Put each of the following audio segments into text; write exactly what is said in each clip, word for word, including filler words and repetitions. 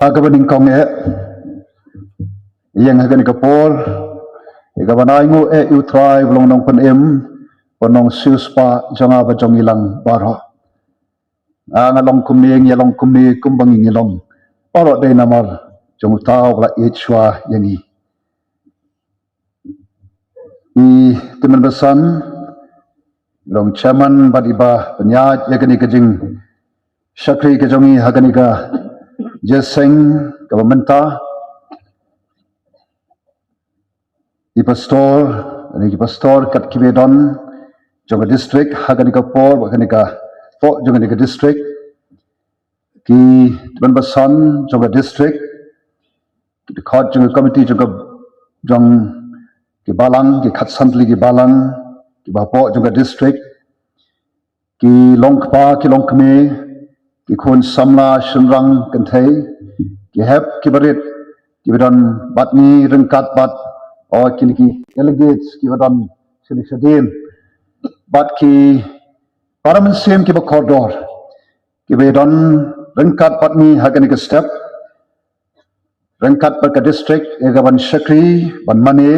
Ha kaba nyngkong eh, ïeng ha kane ka por, ïa kaba nang ainguh eh ïa u Trai ba long nongpynim, ba nongsiewspah jong nga bad jong ngi lang baroh. Nga, nga long kumne, ngi long kumne, kumba ngi ngi long baroh dei namar jong uta uba la ïeit shuwa ïa ngi. I Tymmen Basan, long chairman bad iba pynïaid ïa kane ka jingshakri ka jong ngi ha kane ka jingïaseng kaba mynta. I pastor, kane ki pastor kat kiba don jong ka district ha kane ka por, ha kane ka por jong kane ka district. Ki Tymmen Basan jong ka district, ki dkhot jong ka committee jong ka, jong ki balang, ki khatsan tylli ki balang kiba hapoh jong ka district, ki longkpa ki longkmie, ki khun samla shynrang kynthei, ki hep ki barit kiba don bad ngi ryngkat bad, oh, kine ki delegates kiba don shane shadien, bad ki para mynsiem kiba kordor kiba don ryngkat bad ngi ha kane ka step, ryngkat bad ka district ïa kaban shakri ban mane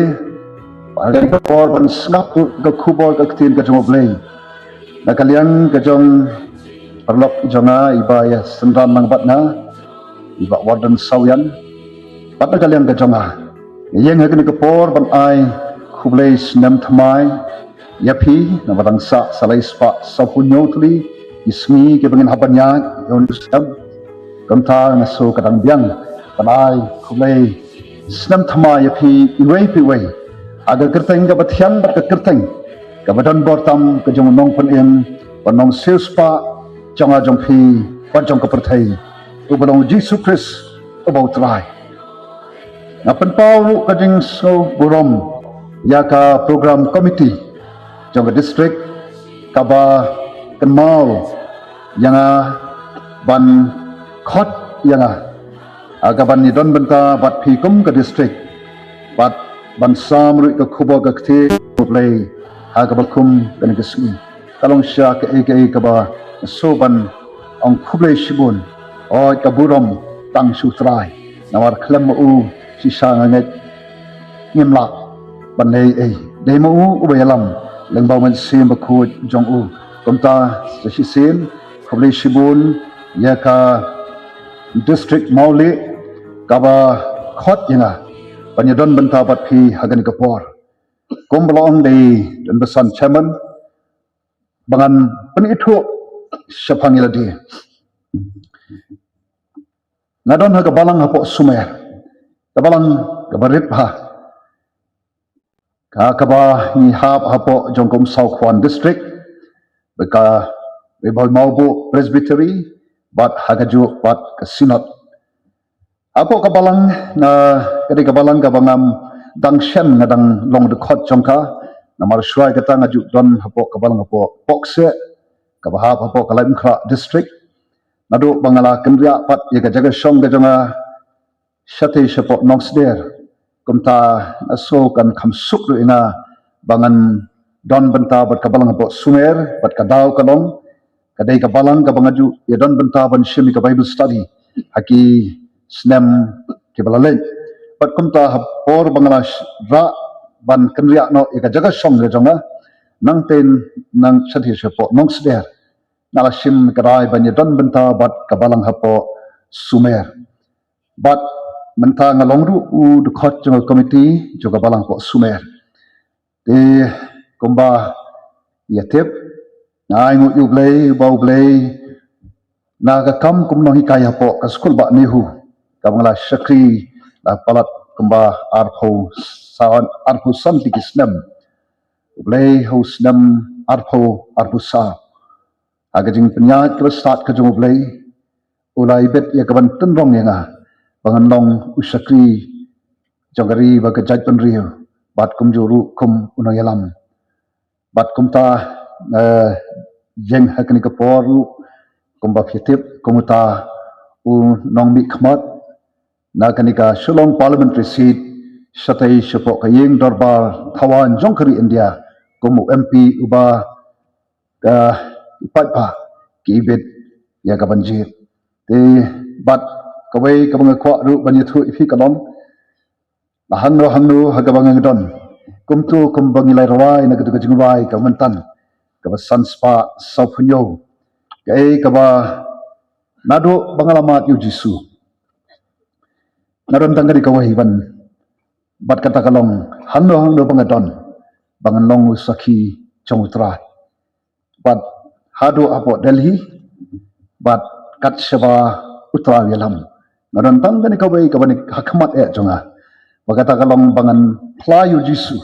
ha kane ka por ban sngap ka khubor ka ktien ka jong U Blei. Na ka liang ka jong paralok jong nga iba ïa synran lang bad nga, i Bah Warden Sawian, bad na ka liang ka jong nga, ïeng ha kane ka por ban ai khublei snem thymmai ïa phi, namar dang sah sa lai spah sawphew hynñiew tylli ki sngi kiba ngin hap ban ïaid ïa une u step. Kumta nga sngew ka dang biang ban ai khublei snem thymmai ïa phi iwei pa iwei, ha ka kyrteng kaba thiang bad ka kyrteng kaba don bor tam ka jong u Nongpynim bad Nongsiewspah jong nga, jong phi bad jong ka pyrthei, uba long U Jisu Khrist uba U Trai. Nga pynpaw ruh ka jingsngew burom ïa ka program committee jong ka district kaba kynmaw ïa nga ban khot ïa nga, ah, kaban ïadon bynta bad phi kum ka district, bad ban sam ruh ka khubor ka ktien U Blei ha kaba kum kane ka sngi. Ka long shisha kaei kaei kaba sngew ban ong khublei shibun, oi ka burom tang sha U Trai, namar khlem ma u shisha nga ngeit ngim lah ban leh ei. Dei ma u uba ïalam lyngba u Mynsiem Bakhuid jong u. Kumta sa shisien khublei shibun ïa ka district Mawlieh kaba khot ïa nga ban ïadon bynta bad phi ha kane ka por. Kumba la ong da i Tymmen Basan chairman, ba ngan pynithuh shaphang ïa lade. Nga don ha ka balang hapoh Sumer, ka balang kaba rit bha, ka kaba ngi hap hapoh jong ka Umsaw Khwan district, bad ka Ri Bhoi Mawbuh Presbytery, bad ha kajuh bad ka Synod. Hapoh ka balang, nga, ka dei ka balang kaba ngam dang shen, nga dang long dkhot jong ka. Namar shuwa kata nga ju don hapoh ka balang hapoh Pohkseh, kaba hap hapoh ka Laitumkhrah district. Naduh ba nga la kynriah pat ïa ka jaka shong ka jong nga shatei shapoh Nongsder, kumta nga sngew kan kham suk ruh ïa nga ba ngan don bynta bad ka balang hapoh Sumer, bad ka daw ka long ka dei ka balang kaba nga ju ïadon bynta ban shim ïa ka Bible study ha ki snem kiba la leit. Bad kumta ha por ba nga la sh-, rah ban kynriah noh ïa ka jaka shong ka jong nga, nangtei nang shatei shapoh Nongsder, nga la shim ka rai ban ïadon bynta bad ka balang hapoh Sumer. Bad mynta nga long ruh u dkhot jong ka committee jong ka balang hapoh Sumer. Te kumba ïa tip, nga ainguh ïa U Blei, ba U Blei, na ka kam kum nonghikai hapoh ka skul Bah Nehu, kaba nga la shakri la palat kumba arphew san, arphew san tylli ki snem. U Blei ha u snem arphew, arphew saw, ha ka jingpynïaid kaba stad ka jong U Blei, u la ibit ïa kaban tynrong ïa nga ba ngan long u shakri jong ka ri bad ka jaitbynriew, bad kumjuh ruh kum u nongïalam. Bad kumta, eh, ïeng ha kane ka por ruh, kumba phi tip, kum uta u nongmihkhmat na kane ka Shillong Parliamentary Seat, shatei shapoh ka ïing dorbar thawaiñ jong ka ri India, kum u M P uba ka, i paidbah ki ibit ïa kaban jied. Te bad Kawei kaba nga kwah ruh ban ïathuh ïa phi ka long, la hangno hangno ha kaba nga don, kumto kumba ngi la rwai na katu ka jingrwai ka mynta, kaba san spah sawphew hynñiew, kaei kaba naduh ba nga la mad ïa u Jisu, nga don tang kane kawei ban, bad kata ka long, hangno hangno ba nga don, ba ngan long u sakhi jong U Trai. Bad haduh hapoh Delhi, bad kat shaba U Trai u ïalam, nga don tang kane kawei kaba nyngkong ha khmat eh jong nga, ba kata ka long ba ngan phla ïa u Jisu,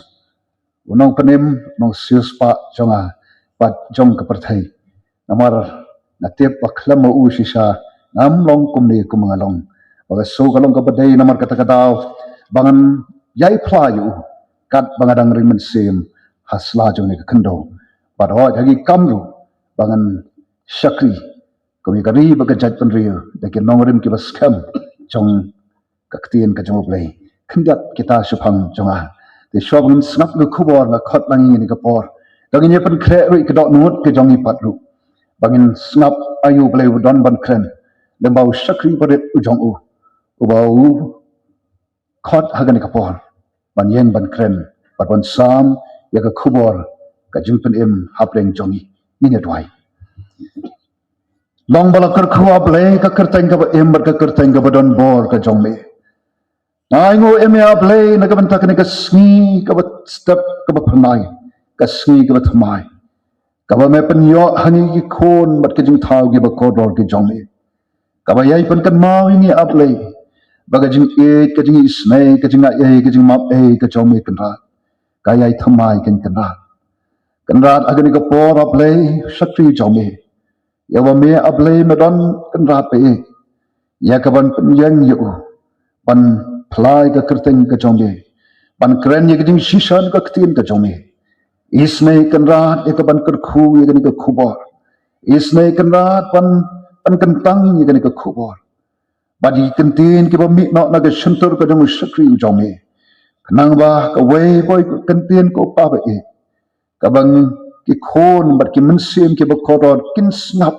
u Nongpynim, Nongsiewspah jong nga bad jong ka pyrthei. Namar nga tip ba khlem ma u shisha ngam long kumne kumba nga long. Ba ka shu ka long kaba dei namar kata ka daw ba ngan ïai phla ïa u katba nga dang ring mynsiem ha sla jong kane ka khyndew. Bad hooid ha ki kam ruh ba ngan shakri kum ïa ka ri bad ka jaitbynriew da ki nongrim kiba skhem jong ka ktien ka jong U Blei. Khyndiat kita shaphang jong nga. Te shuwa ba ngin sngap ïa ka khubor nga khot lang ïa kane ka por, da ngin ïa pynkhreh ruh ïa ka dohnud ka jong ngi pat ruh, ba ngin sngap ïa U Blei uba don ban kren, lem bad u shakri barit u jong u, uba u khot ha kane ka por ban ïeng ban kren bad ban sam ïa ka khubor ka jingpynim hapdeng jong ngi. Ngin ïa duwai. Long ba la kyrkhu, A Blei, ka kyrteng kaba im bad ka kyrteng kaba don bor ka jong me. Nga ainguh ïa me, A Blei, na ka bynta kane ka sngi kaba step kaba phyrnai, ka sngi kaba thymmai, kaba me pynïoh ha ngi ki khun bad ka jingthaw kiba kordor ki jong me, kaba ïai pynkynmaw ïa ngi, A Blei, ba ka jingïeit, ka jingisynei, ka jingaiei, ka jingmap ei ka jong me, Kynrad, ka ïai thymmai, Kynrad. Kynrad, ha kane ka por, A Blei, shakri jong me, ïa uba me, A Blei, me don, Kynrad, ba ïeit ïa ka ban pynïeng ïa u ban phla ïa ka kyrteng ka jong me, ban kren ïa ka jingshisha ka ktien ka jong me. Isynei, Kynrad, ïa ka ban kyrkhu ïa kane ka khubor. Isynei, Kynrad, ban, ban kyntang ïa kane ka khubor bad ïa ki kyntien kiba mih noh na ka shyntur ka jong u shakri u jong me, khnang ba kawei pa kawei ka kyntien, ko Pa ba ïeit, kaba ngi ki khun bad ki mynsiem kiba kordor kin sngap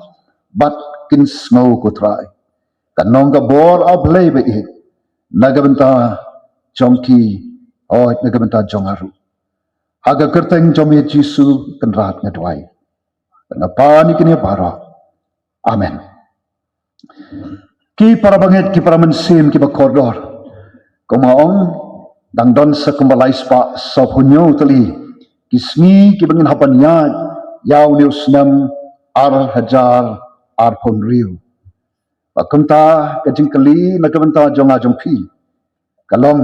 bad kin sngew, ko Trai, kan long ka bor, A Blei ba ïeit, na ka bynta jong ki, hooid, na ka bynta jong nga ruh. Ha ka kyrteng jong me Jisu, Kynrad, nga duwai, nga pan ïa kine baroh. Amen. Ki para bangeit, ki para mynsiem kiba kordor, kumba ong, dang don sa kumba lai spah sawphew hynñiew tylli ki sngi kiba ngin hap ban ïaid ïa une u snem ar hajar arphew hynriew. Bad kumta ka jingkylli na ka bynta jong nga jong phi ka long,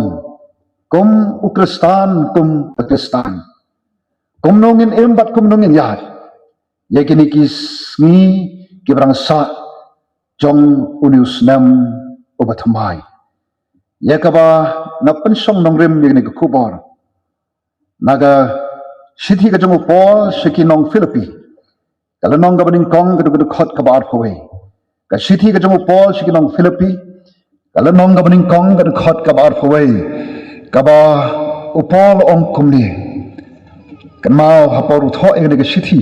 kum u Khristan, kum u Khristan, kumno ngin im bad kumno ngin ïaid ïa kine ki sngi kiba dang sah jong une u snem uba thymmai, ïa kaba nga pynshong nongrim ïa kane ka khubor na ka shithi ka jong u Paul sha ki nong Philippi, ka lynnong kaba nyngkong, ka dkhot kaba arphew wei. Ka shithi ka jong u Paul sha ki nong Philippi, ka lynnong kaba nyngkong, ka dkhot kaba arphew wei, kaba u Paul u ong kumne. Kynmaw, hapoh ruh thoh ïa kane ka shithi,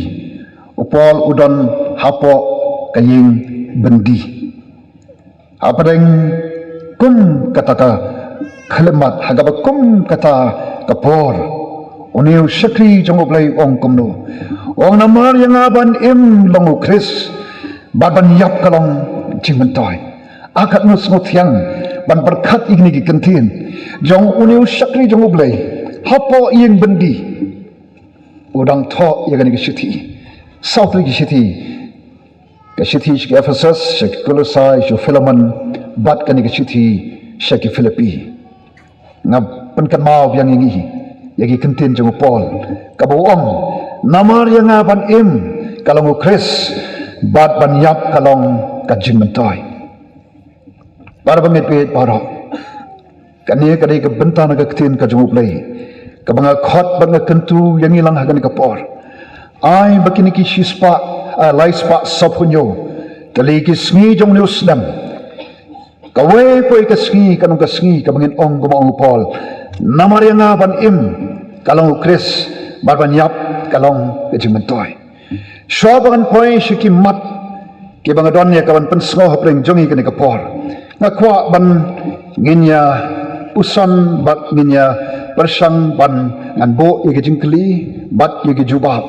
u Paul u don hapoh ka ïing byndi. Hapdeng kum kata ka khyllipmat, ha kaba kum kata ka por, une u shakri jong U Blei u ong kumno. U ong, namar ïa nga ban im long u Khrist, bad ban ïap ka long jingmyntoi. A katno sngewthiang ban pyrkhat ïa kine ki kyntien jong une u shakri jong U Blei hapoh ïing byndi, u dang thoh ïa kane ka shithi. Saw tylli ki shithi, ka shithi sha ki Ephesus, sha ki Kolosai, sha u Philemon, bad kane ka shithi sha ki Philippi. Nga pynkynmaw biang ïa ngi ïa ki kyntien jong u Paul, kaba u ong, namar ïa nga ban im ka long u Khrist, bad ban ïap ka long ka jingmyntoi. Para bangeit baroh, kane ka dei ka bynta na ka ktien ka jong U Blei kaba nga khot bad nga kyntu ïa ngi lang ha kane ka por. Ai ba kine ki shispah, ah, lai spah sawphew hynñiew tylli ki sngi jong une u snem, kawei pa kawei ka sngi kan long ka sngi kaba ngin ong kumba ong u Paul, namar ïa nga ban im ka long u Khrist, bad ban ïap ka long ka jingmyntoi. Shuwa ba ngan poi sha ki mat kiba nga don ïa ka ban pynsngew hapdeng jong ngi kane ka por, Nga kwah ban ngin ïa puson bad ngin ïa pyrshang ban ngan buh ïa ki jingkylli bad ïa ki jubab.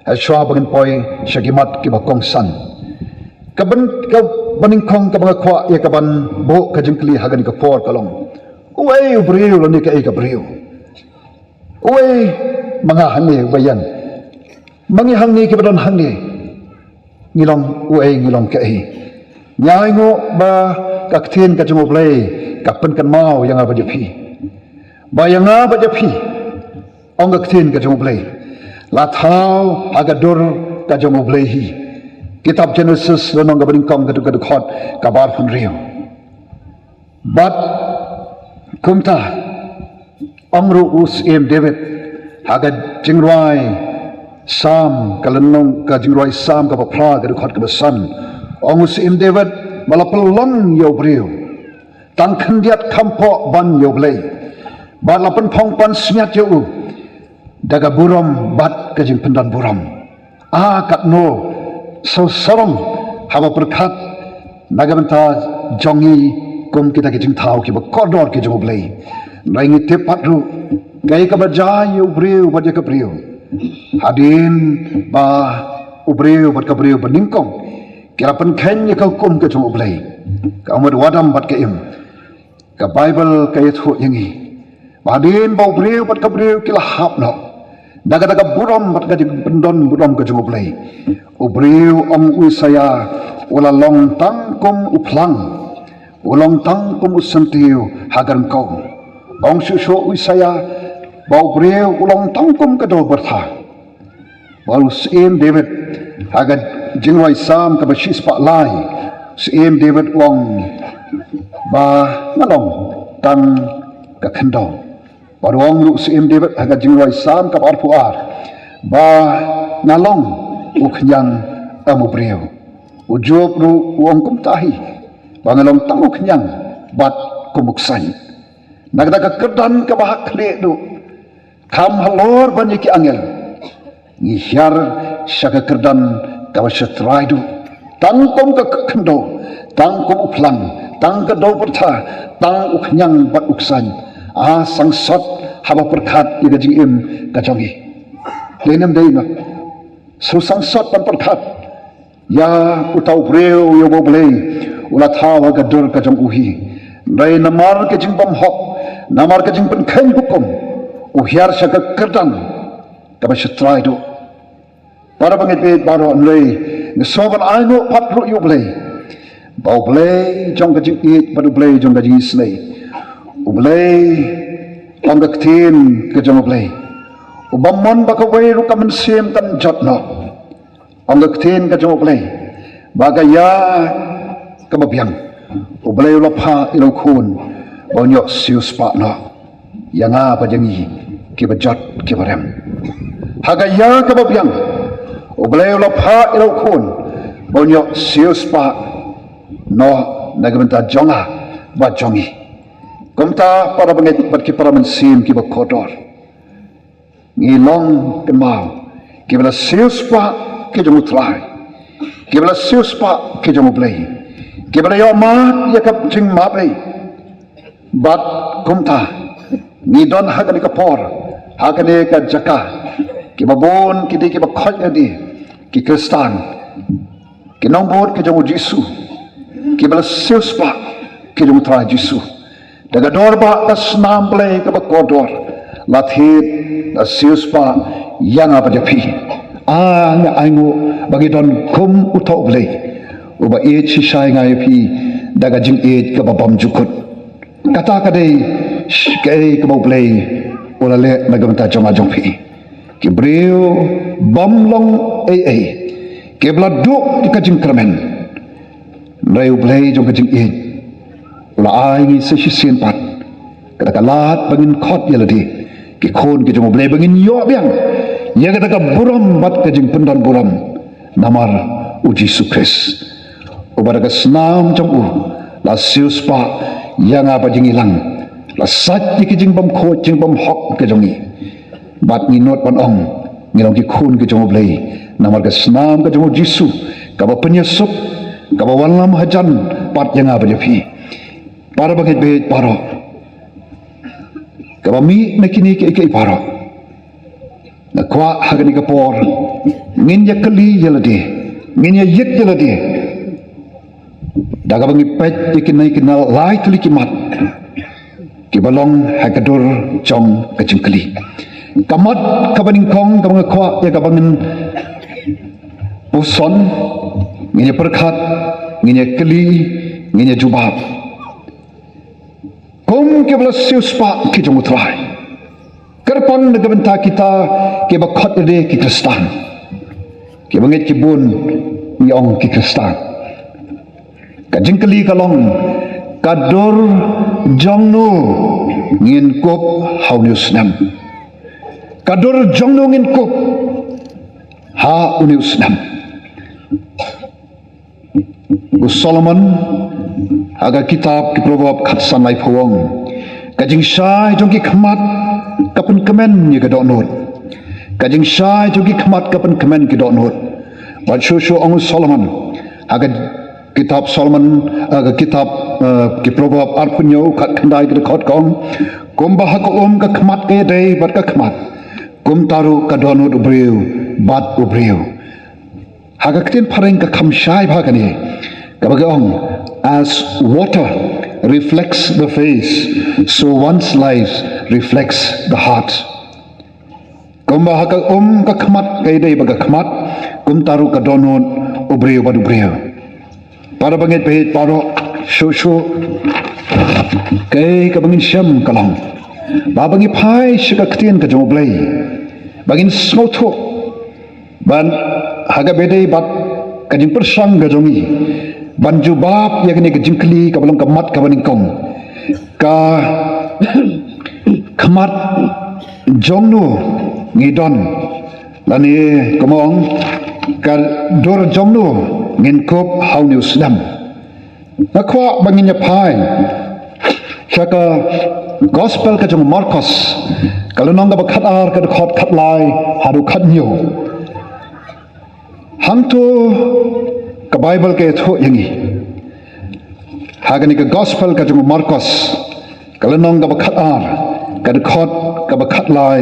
Hashwa ba ngin poi sha ki mat kiba kongsan. Ka ban, kaba nyngkong kaba nga kwah ïa ka ban buh ka jingkylli ha kane ka por ka long, uei u briew lane kaei ka briew? Uei ma nga hangne uba ïeng? Ma ngi hangne kiba don hangne, ngi long uei, ngi long kaei? Nga ainguh ba ka ktien ka jong U Blei ka pynkynmaw ïa nga bad ïa phi. Ba ïa nga bad ïa phi, ong ka ktien ka jong U Blei, la thaw ha ka dur ka jong U Blei hi. Kitab Genesis lynnong kaba nyngkong, ka dkhot kaba arphew hynriew. Bad kumta, ong ruh u Syiem David ha ka jingrwai Salm, ka lynnong, ka jingrwai Salm kaba phra, ka dkhot kaba san, ong u Syiem David ba la pynlong ïa u briew tang khyndiat kham pop ban ïa U Blei, bad la pynphong pansngiat ïa u da ka burom bad ka jingpyndonburom. Ah, katno sngewsarong haba pyrkhat na ka bynta jong ngi kum kita ki jingthaw kiba kordor ki jong U Blei. Hynrei ngi tip pat ruh kaei kaba jia ïa u briew bad ïa ka briew hadien ba u briew bad ka briew banyngkong ki la pynkheiñ ïa ka hukum ka jong U Blei. Ka ummat u Adam bad ka Im. Ka Baibl ka ïathuh ïa ngi ba hadien ba u briew bad ka briew ki la hap noh na kata ka burom bad ka jingpyndonburom ka jong U Blei, u briew, ong u Isaïah, u la long tang kum u phlang, u long tang kum u syntiew ha ka ryngkew. Ong shuh shuh u Isaïah ba u briew u long tang kum ka dewbyrtha. Bad u Syiem David ha ka jingrwai Salm kaba shispah lai, u Syiem David u ong ba nga long tang ka khyndew. Bad u ong ruh u Syiem David ha ka jingrwai Salm kaba arphew ar ba nga long u khñiang em u briew. U Job ruh u ong kumta hi ba nga long tang u khñiang bad kum u ksaiñ. Na kata ka kyrdan kaba ha khlieh duh, kham halor ban ïa ki angel, ngi hiar sha ka kyrdan kaba sha trai duh, tang kum ka khyndew, tang kum u phlang, tang ka dewbyrtha, tang u khñiang bad u ksaiñ. Ah, sangsot haba pyrkhat ïa ka jingim ka jong ngi. Lei nym dei ma, sngewsangsot ban pyrkhat ïa uta u briew ïa uba U Blei u la thaw ha ka dur ka jong u hi. Hynrei namar ka jingbymhok, namar ka jingpynkheiñ hukum, u hiar sha ka kyrdan kaba sha trai duh. Para bangeit baroh, hynrei nga sngew ban ainguh pat ruh ïa U Blei ba U Blei jong ka jingïeit bad U Blei jong ka jingisynei, U Blei, ong ka ktien ka jong U Blei, u bym mon ba kawei ruh ka mynsiem kan jot noh. Ong ka ktien ka jong U Blei ba ha ka ïa kaba biang U Blei u la phah ïa la u Khun ba un ïoh siewspah noh ïa nga bad ïa ngi kiba jot kiba rem. Ha ka ïa kaba biang U Blei u la phah ïa la u Khun ba un ïoh siewspah noh na ka bynta jong nga bad jong ngi. Kumta para bangeit bad ki para mynsiem kiba kordor, ngi long, kynmaw, kiba la siewspah ki jong U Trai, kiba la siewspah ki jong U Blei, kiba la ïoh mad ïa ka jingmap ei. Bad kumta ngi don ha kane ka por, ha kane ka jaka, kiba bun ki dei kiba koit lade, ki Khristan, ki nongbud ki jong U Jisu, kiba la siewspah ki jong U Trai Jisu. Da ka dor ba ka snam Blei kaba kordor la thied, la siewspah ïa nga bad ïa phi. Ah, nga ainguh ba ngi don kum uta U Blei uba ïeit shisha ïa nga ïa phi da ka jingïeit kaba bymjukut. Kata ka dei kaei kaba U Blei u la leh na ka bynta jong nga jong phi. Ki briew bym long ei ei, kiba la duh ïa ka jingkyrmen. Hynrei U Blei jong ka jingïeit u la ai ngi sa shisien pat kata ka lad ba ngin khot ïa lade ki khun ki jong U Blei, ba ngin ïoh biang ïa kata ka burom bad ka jingpyndonburom namar U Jisu Khrist, uba da ka snam jong u la siewspah ïa nga bad ïa ngi lang, la sait ïa ki jingbymkhuid jingbymhok ki jong ngi. Bad ngi nud ban ong, ngi long ki khun ki jong U Blei namar ka snam ka jong U Jisu, kaba pynïasuk, kaba wallam hajan pat ïa nga bad ïa phi. Para bangeit bangeit baroh, kaba mih na kine kiei kiei baroh, nga kwah ha kane ka por ngin ïa kylli ïa lade, ngin ïa ïit ïa lade da kaba ngi peit ïa kine kine lai tylli ki mat kiba long ha ka dur jong ka jingkylli. Ka mat kaba nyngkong kaba nga kwah ïa kaba ngin puson, ngin ïa pyrkhat, ngin ïa kylli, ngin ïa jubab. Kum kiba la siewspah ki jong U Trai, kyrpang na ka bynta kita kiba khot ïa ki Khristan, kiba ngeit ki bun ngi ong ki Khristan. Ka jingkylli ka long, ka dur jong no ngin kup ha une u snem. Ka dur jong no ngin kup ha une u snem. U Solomon ha ka kitab ki Proverb khatsan laiphew u ong, ka jingshai jong ki khmat ka pynkmen ïa ka dohnud. Ka jingshai jong ki khmat ka pynkmen ki dohnud. Bad shuh shuh ong u Solomon ha ka kitab Solomon, ha ka kitab, eh, ki Proverb arphew hynñiew khatkhyndai ka dkhot ka ong, kumba ha ka um ka khmat ka ïadei bad ka khmat, kumta ruh ka dohnud u briew bad u briew. Ha ka ktien phareng ka kham shai bha kane, kaba ka ong, as water reflects the face, so one's life reflects the heart. Kumba ha ka um ka khmat ka ïadei bad ka khmat, kumta ruh ka dohnud u briew bad u briew. Para bangeit bangeit baroh, shuh shuh kaei kaba ngin shem ka long, ba ba ngi phai sha ka ktien ka jong U Blei, ba ngin sngewthuh ban ha kaba ïadei bad ka jingpyrshang ka jong ngi ban jubab ïa kane ka jingkylli kaba long ka mat kaba nyngkong, ka khmat jong no ngi don, lane kumba ong, ka dur jong no ngin kup ha une u snem. Nga kwah ba ngin ïa phai sha ka gospel ka jong u Markos, ka lynnong kaba khatar ka dkhot khatlai haduh khathynñiew. Hangto ka Baibl ka ïathuh ïa ngi ha kane ka gospel ka jong u Markos, ka lynnong kaba khatar ka dkhot kaba khatlai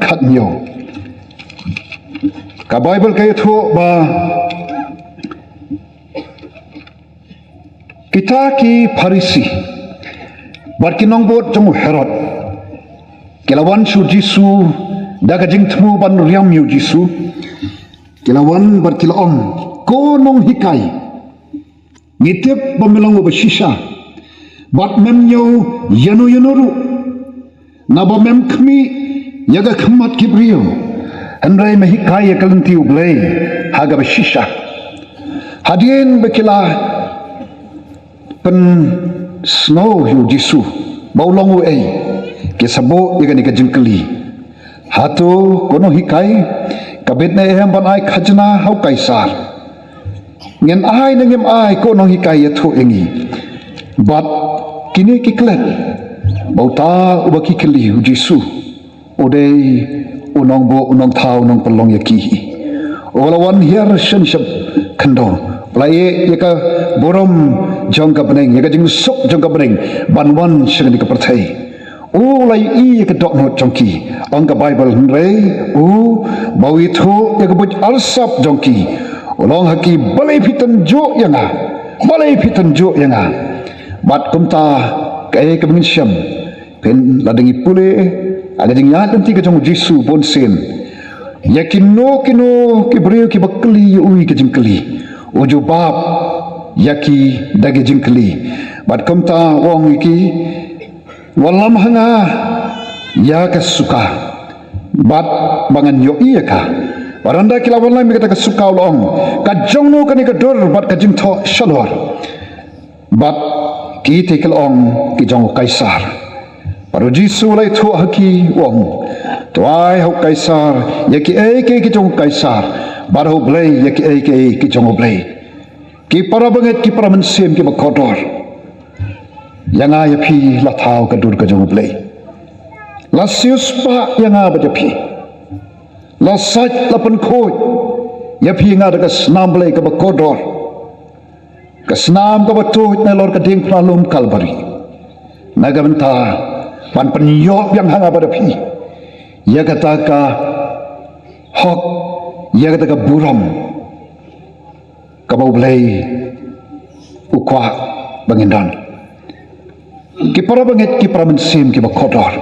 khathynñiew. Ka Baibl ka ïathuh ba kita ki Pharisi bad ki nongbud jong u Herod ki la wan sha u Jisu da ka jingthmu ban riam ïa u Jisu. Ki la wan bad ki la ong, ko nonghikai, ngi tip ba me long uba shisha bad mem ñiew ïano ïano ruh, naba mem khmih ïa ka khmat ki briew, hynrei me hikai ïa ka lynti U Blei ha kaba shisha. Hadien ba ki la pynsngew ïa u Jisu ba u long uei, ki sa buh ïa kane ka jingkylli, hato ko nonghikai, ka bit ne em ban ai khajna ha u Kaisar? Ngin ai ne ngim ai, ko nonghikai ïathuh ïa ngi. Bad kine ki klet ba uta uba ki kylli, u Jisu, u dei u nongbuh, u nongthaw, u nongpynlong ïa ki. U la wan hiar shen shep khyndew, u la ïeh ïa ka burom jong ka bneng, ïa ka jingsuk jong ka bneng ban wan sha kane ka pyrthei. U la ïohi ïa ka dohnud jong ki. Ong ka Baibl, hynrei u, ba u ithuh ïa ka buit arsap jong ki, u la ong ha ki, balei phi tynjuh ïa nga? Balei phi tynjuh ïa nga? Bad kumta, kaei kaba ngin shem, phin la dang ïa pule ha ka jingïaid lynti ka jong u Jisu bunsien, ïa kino kino ki briew kiba kylli ïa u ïa ka jingkylli, u jubab ïa ki da ka jingkylli. Bad kumta u ong ïa ki, wallam ha nga ïa ka suka, bad ba ngan ïohi ïa ka. Bad haba ki la wallam ïa kata ka suka, u la ong, ka jong no kane ka dur bad ka jingthoh shalor? Bad kita ki la ong, ki jong u Kaisar. Bad u Jisu u la ïathuh ha ki, u ong, to ai ha u Kaisar ïa kiei kiei ki jong u Kaisar, bad ha U Blei ïa kiei kiei ki jong U Blei. Ki para bangeit, ki para mynsiem kiba kordor, ïa nga ïa phi la thaw ka dur ka jong U Blei. La siewspah ïa nga bad ïa phi. La sait, la pynkhuid ïa phi ïa nga da ka snam Blei kaba kordor, ka snam kaba tuid nalor ka diengphna lum Kalbari. Na ka bynta ban pynïoh biang ha nga bad ha phi ïa kata ka hok, ïa kata ka burom kaba U Blei u kwah ba ngin don. Ki para bangeit, ki para mynsiem kiba kordor,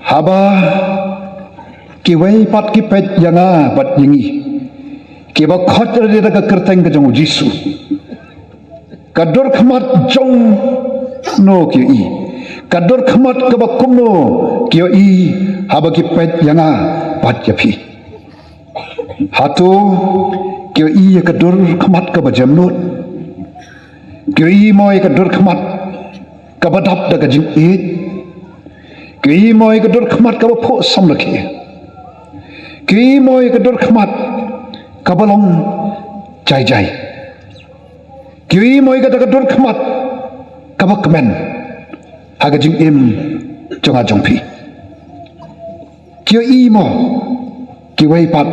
haba kiwei pat ki peit ïa nga bad ïa ngi kiba khot ïa ka kyrteng ka jong U Jisu, ka dur khmat jong no ki ïohi? Ka dur khmat kaba kumno ki ïohi haba ki peit ïa nga bad ïa phi? Hato ki ïohi ïa ka dur khmat kaba jemnud? Ki ïohi mo ïa ka dur khmat kaba dap da ka jingïeit? Ki ïohi mo ïa ka dur khmat kaba phuh samrkhie? Ki ïohi mo ïa ka dur khmat kaba long jai jai? Ki ïohi mo ïa kata ka dur khmat kaba kmen ha ka jingim jong nga jong phi? Ki ïohi mo kiwei pat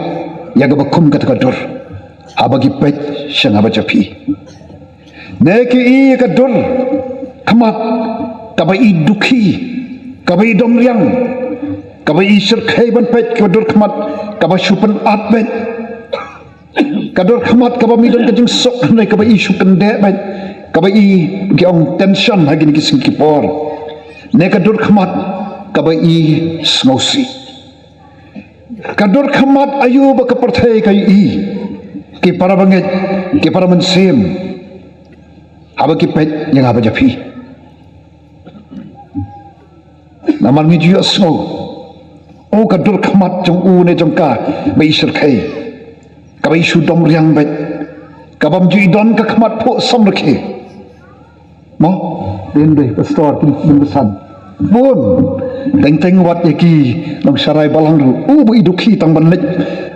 ïa kaba kum kata ka dur haba ki peit sha nga bad sha phi? Ne ki ïohi ïa ka dur khmat kaba i dukhi, kaba i domriang, kaba i shyrkhei ban peit, ka dur khmat kaba shu pynat beit, ka dur khmat kaba mih don ka jingsuk, hynrei kaba i shu kyndeh beit, kaba i, ki ong, tension ha kine ki sngi ki por? Ne ka dur khmat kaba i sngewsih? Ka dur khmat aïu ba ka pyrthei ka ïohi, ki para bangeit, ki para mynsiem, haba ki peit ïa nga bad ïa phi? Namar ngi ju ïohsngew, o, ka dur khmat jong u ne jong ka ba i shyrkhei, kaba i shu domriang beit, kaba ym ju i don ka khmat phuh samrkhie. Mo, dei, dei, pastor, ki bun basan. Bun, teng teng wat ïa ki nongsharai balang ruh, u, ba i dukhi tang ban leit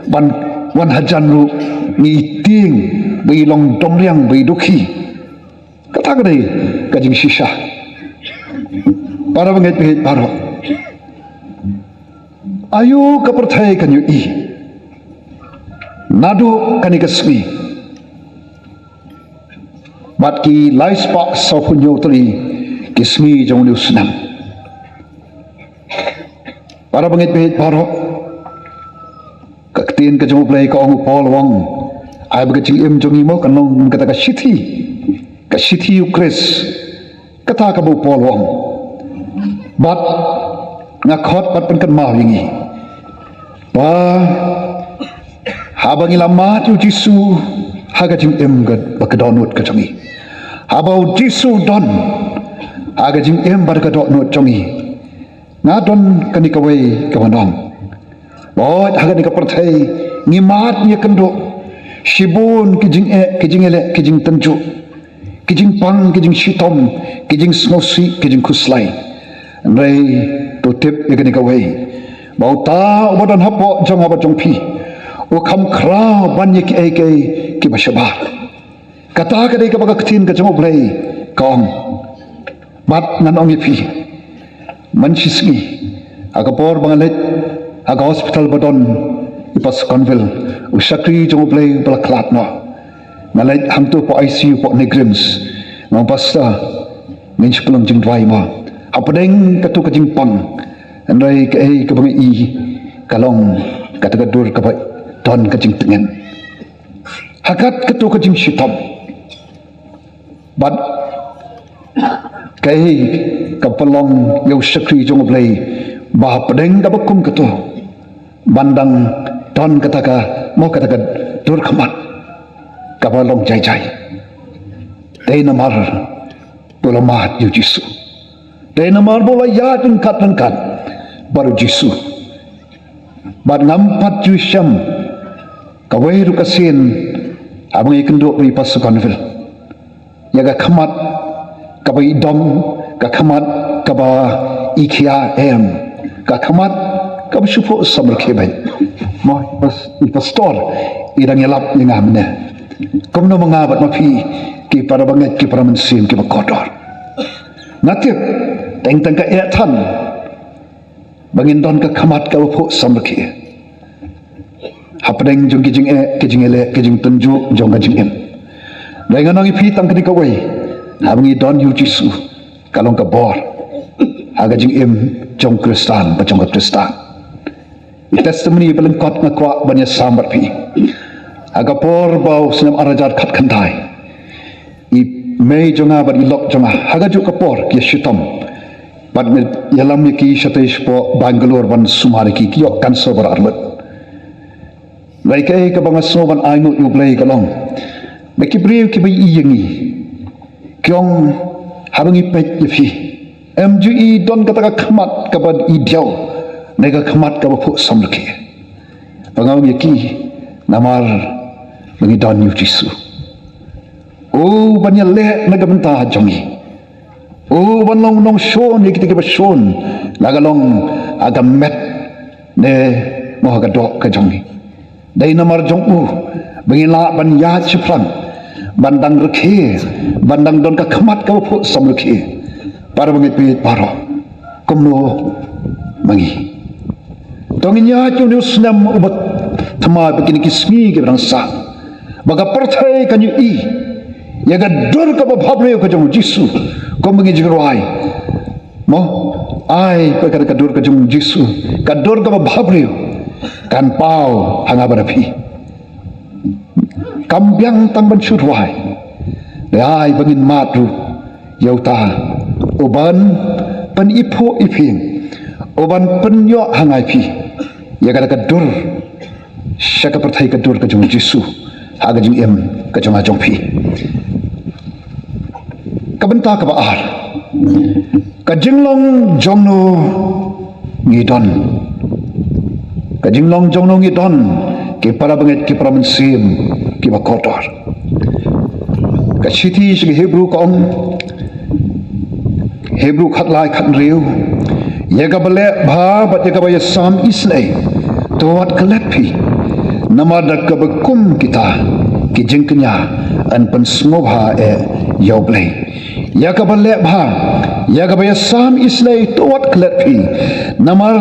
ban wan hajan ruh ngi tieng, ba i long domriang, ba i dukhi. Kata ka dei ka jingshisha. Para bangeit, bangeit baroh, aïu ka pyrthei kan ïohi naduh kane ka sngi bad ki lai spah sawphew hynñiew tylli ki sngi jong une u snem? Para bangeit, bangeit baroh, ka ktien ka jong U Blei ka ong, u Paul u ong, ai ba ka jingim jong ngi mo kan long kata ka shithi, ka shithi U Khrist. Kata kaba u Paul u ong. Bad nga khot bad pynkynmaw ïa ngi ba haba ngi la mad ïa U Jisu ha ka jingim ka, ba ka dohnud ka jong ngi, haba U Jisu u don ha ka jingim bad ka dohnud jong ngi, nga don kane kawei ka ban ong. Bad ha kane ka pyrthei ngi mad, ngi ïakynduh shibun ki jingeh, ki jingïaleh, ki jingtynjuh, ki jingpang, ki jingshitom, ki jingsngewsih, ki jingkhuslai. Hynrei to tip ïa kane kawei, ba uta uba don hapoh jong nga bad jong phi u kham khraw ban ïa kiei kiei kiba shabar. Kata ka dei kaba ka ktien ka jong U Blei ka ong. Bad ngan ong ïa phi, man shisngi, ha ka por ba nga leit ha ka hospital ba don i Pastor Conville, u shakri jong U Blei ba la khlad noh, nga leit hangto hapoh I C U, hapoh NEIGRIHMS. Nga ong, Pastor, ngin shu pynlong jingduwai mo hapdeng kato ka jingpang. Hynrei kaei kaba nga i ka long kata ka dur kaba don ka jingtngen ha kat kato ka jingshitom. Bad kaei ka pynlong ïa u shakri jong U Blei ba hapdeng kaba kum kato ban dang don kata ka, mo, kata ka dur khmat kaba long jai jai? Dei namar ba u la mad ïa U Jisu. Dei namar ba u la ïaid ryngkat ryngkat bad U Jisu. Bad ngam pat ju shem kawei ruh ka sien haba ngi ïakynduh bad i Pastor Conville ïa ka khmat kaba i dom, ka khmat kaba i khia, em, ka khmat kaba shu phuh samrkhie beit. Mo, i pas-, i pastor i dang ïalap ïa nga mynne. Kumno ma nga bad ma phi, ki para bangeit, ki para mynsiem kiba kordor? Nga tip teng teng ka eh than ba ngin don ka khmat kaba phuh samrkhie hapdeng jong ki jingeh, ki jingïaleh, ki jingtynjuh jong ka jingim. Hynrei ngan ong ïa phi tang kane kawei, haba ngi don ïa U Jisu, Ka long ka bor ha ka jingim jong Khristan bad jong ka Khristan. I testimony ba lyngkot nga kwah ban ïasam bad phi. Ha ka por ba u snem ar hajar khatkhyndai, i mei jong nga bad i lok jong nga ha ka juk ka por ki ïa shitom bad me ïalam ïa ki shatei shapoh Bangalore ban sumar ïa ki, ki ïoh cancer ba armet. Hynrei kaei kaba nga sngew ban ai nguh ïa U Blei ka long ba ki briew kiba ïohi ïa ngi ki ong, haba ngi peit ïa phi, em ju i don kata ka khmat kaba i diaw ne ka khmat kaba phuh samrkhie. Ba nga ong ïa ki, namar ba ngi don ïa U Jisu. O ban ïaleh na ka bynta jong ngi. O ban long nongshun ïa kita kiba shun, la ka long ha ka met ne mo ha ka doh ka jong ngi. Dei namar jong u ba ngi lah ban ïaid shaphrang, ban dang rkhie, ban dang don ka khmat kaba phuh samrkhie. Para bangeit baroh, kumno ma ngi? To ngin ïaid ïa une u snem uba thymmai bad kine ki sngi kiba dang sah, ba ka pyrthei kan ïohi ïa ka dur kaba bhabriew ka jong U Jisu. Kumba ngi jingrwai, mo, ai ba ka, ka dur ka jong U Jisu, ka dur kaba bhabriew, kan paw ha nga bad ha phi. Kam biang tang ban shu rwai, hynrei ai ba ngin mad ruh ïa uta uban pyniphuh iphieng, uban pynïoh ha nga ïa phi ïa kata ka dur sha ka pyrthei, ka dur ka jong U Jisu ha ka jingim ka jong nga jong phi. Ka bynta kaba ar, ka jinglong jongno ngi don. Ka jinglong jongno ngi don, ki para bangeit, ki para mynsiem kiba kordor. Ka shithi sha ki Hebru ka ong, Hebru khatlai khathynriew, ïa kaba leh bha bad ïa kaba ïasam isynei, to wat klet phi. Namar da kaba kum kita ki jingkñia yn pynsngewbha eh ïa U Blei. Ïa kaba leh bha, ïa kaba ïasam isynei, to wat klet phi. Namar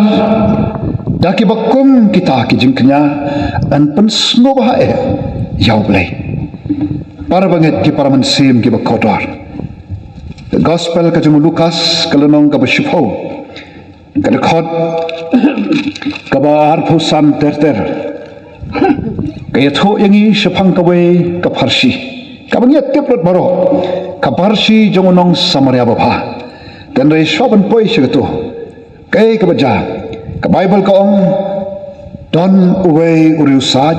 da kiba kum kita ki jingkñia yn pynsngewbha eh ïa U Blei. Para bangeit, ki para mynsiem kiba kordor. Gospel ka jong u Lukas, ka lynnong kaba shiphew, ka dkhot kaba arphew san ter ter, ka ïathuh ïa ngi shaphang kawei ka pharshi kaba ngi ïa tip lut baroh, ka pharshi jong u nong Samaria babha. Hynrei shuwa ban poi sha kato, kaei kaba jia? Ka Baibl ka ong, don uwei u riewsaid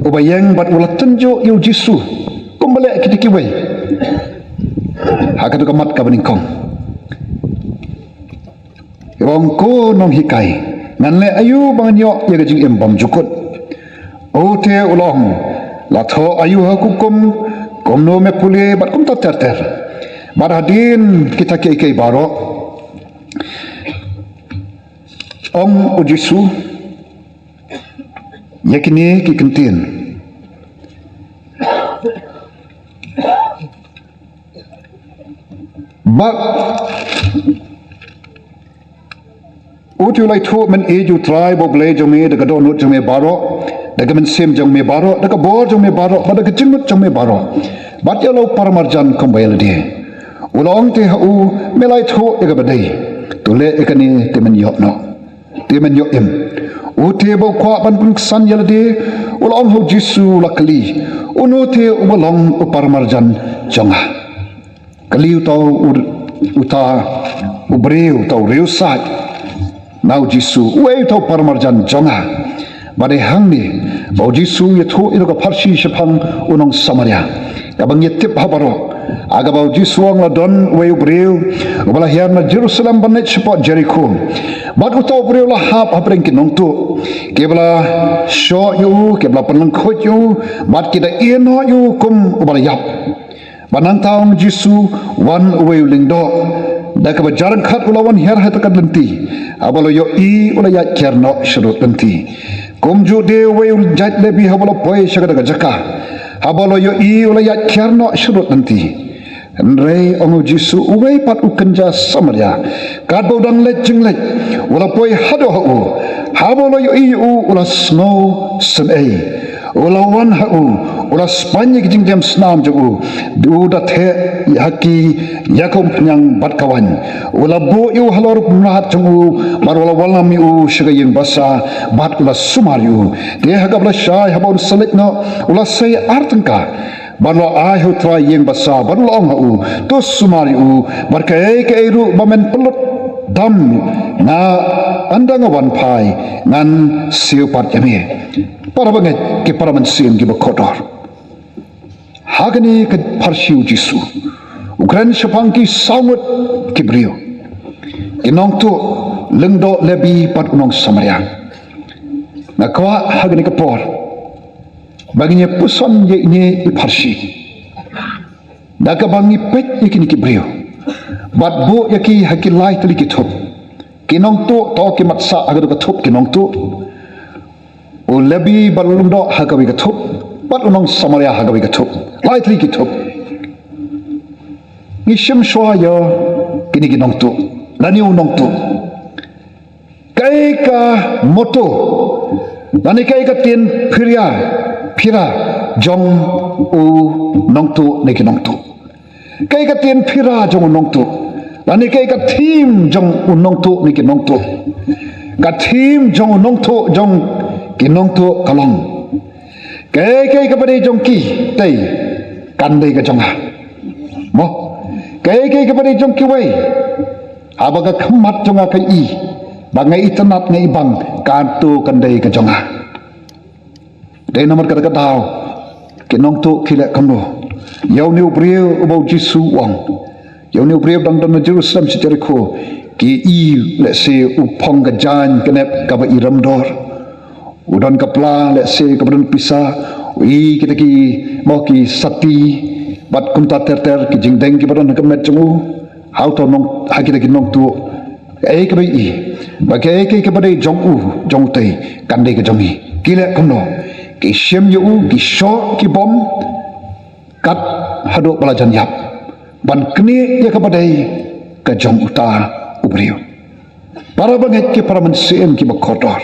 uba ïeng bad u la tynjuh ïa U Jisu kumba leh kita kiwei ha kato ka mat kaba nyngkong. Ong, ko nonghikai, ngan leh aïu ba ngan ïoh ïa ka jingim bymjukut? Ute u la ong, la thoh aïu ha u hukum, kumno me pule bad kumta ter ter. Bad hadien kita kiei kiei baroh, ong U Jisu, ïa kine ki kyntien. Bad ute u la ïathuh, men ïeit ïa U Trai bad U Blei jong me da ka dohnud jong me baroh, da ka mynsiem jong me baroh, da ka bor jong me baroh, bad da ka jingmut jong me baroh. Bad ïa la u paramarjan kumba ïa lade. U la ong te ha u, me la ïathuh ïa kaba dei, to leh ïa kane te men ïoh noh, te men ïoh im. Ute ba u kwah ban pynksan ïa lade, u la ong ha U Jisu, u la kylli, uno te uba long u paramarjan jong nga? Kylli uta u, uta u briew, uta u riewsaid na U Jisu, uei uta u paramarjan jong nga? Bad dei hangne ba U Jisu u ïathuh ïa ka pharshi shaphang u nong Samaria kaba ngi ïa tip ha baroh, ha kaba U Jisu u ong, la don uwei u briew uba la hiar na Jerusalem ban leit shapoh Jerikho. Bad uta u briew u la hap hapdeng ki nongtuh, kiba la shoh ïa u, kiba la pynlyngkhuid ïa u, bad ki da ïehnoh ïa u kum uba la ïap. Bad nangta, ong U Jisu, wan uwei u lyngdoh da kaba jaryngkhat u la wan hiar ha kata ka lynti. Haba u la ïohi, u la ïaid kiar noh sharud lynti. Kumjuh de uwei u jait Lebi, haba u la poi sha kata ka jaka, haba u la ïohi, u la ïaid kiar noh sharud lynti. Hynrei, ong U Jisu, uwei pat u kynja Samaria, katba u dang leit jingleit, u la poi haduh ha u. Haba u la ïohi ïa u, u la sngewsynei. U la wan ha u, U la spaiñ ïa ki jingdem snam jong u, u da theh ha ki ïa ka umphniang bad ka waiñ. U la buh ïa u halor u mrad jong u, bad u la wallam ïa u sha ka ïing basa, bad u la sumar ïa u. Te ha kaba la shai haba un sa leit noh, u la sei ar tyngka. Bad u la ai ha u trai ïing basa, bad u la ong ha u, to sumar ïa u, bad kaei kaei ruh ba men pynlut dam, nga ynda nga wan phai, ngan siew pat ïa me. Para bangeit, ki para mynsiem kiba kordor. Ha kane ka pharshi u Jisu, u kren shaphang ki saw ngut ki briew. Ki nongtuh, lyngdoh Lebi bad u nongsamaria. Nga kwah ha kane ka por ba ngin ïa puson ïa ine i pharshi, da kaba ngi peit ïa kine ki briew, bad buh ïa ki ha ki lai tylli ki thup. Ki nongtuh, to ki mat sah ha katu ka thup ki nongtuh. U Lebi bad u lyngdoh ha kawei ka thup, bad u nongsamaria ha kawei ka thup. Lai tylli ki thup. Ngi shim shuwa ïa kine ki nongtuh, lane u nongtuh. Kaei ka motto, lane kaei ka ktien phira, phira jong u nongtuh ne ki nongtuh? Kaei ka ktien phira jong u nongtuh, lane kaei ka theme jong u nongtuh ne ki nongtuh? Ka theme jong u nongtuh, jong ki nongtuh ka long, kaei kaei kaba dei jong ki, te kan dei ka jong nga. Mo, kaei kaei kaba dei jong kiwei, haba ka khmat jong nga ka i, ba nga itynnad, nga ibang, kato kan dei ka jong nga. Dei namar kata ka daw ki nongtuh ki leh kumno ïa une u briew uba u Jisu u ong, ïa une u briew dang don na Jerusalem sha Jerikho. Ki i lehse u phong ka jaiñ ka nep kaba i remdor. U don ka pla lehse kaba don pisa. U i kita ki, mo, ki sati bad kumta ter ter ki jingdeng kiba don ha ka met jong u. Ha uto u nong, ha kita ki nongtuh, kaei kaba i, ba kaei kaei kaba dei jong u, jong utei, kan dei ka jong ngi. Ki leh kumno? Ki shim ïa u, ki shoh ki bom, kat haduh ba la jan ïap, ban knieh ïa kaba dei ka jong uta u briew. Para bangeit, ki para mynsiem kiba kordor,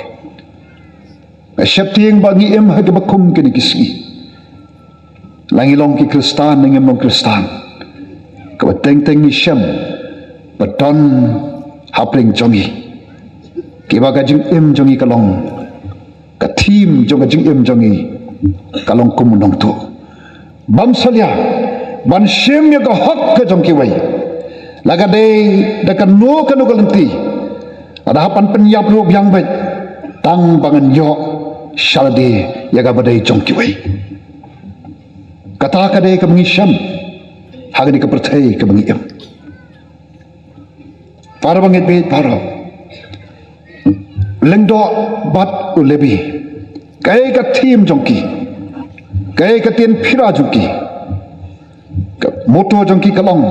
nga sheptieng ba ngi im ha kaba kum kine ki sngi. La ngi long ki Khristan ne ngim long Khristan, kaba teng teng ngi shem ba don hapdeng jong ngi kiba ka jingim jong ngi ka long, ka theme jong ka jingim jong ngi ka long kum u nongtuh. Bym salia ban shim ïa ka hok ka jong kiwei, la ka dei da kano kano ka lynti, lada hap ban pynïap ruh biang beit, tang ba ngan ïoh sha lade ïa kaba dei jong kiwei. Kata ka dei kaba ngi shem ha kane ka pyrthei kaba ngi im. Para bangeit bad para, u lyngdoh bad u Lebi, kaei ka theme jong ki, kaei ka ktien phira jong ki? Ka motto jong ki ka long,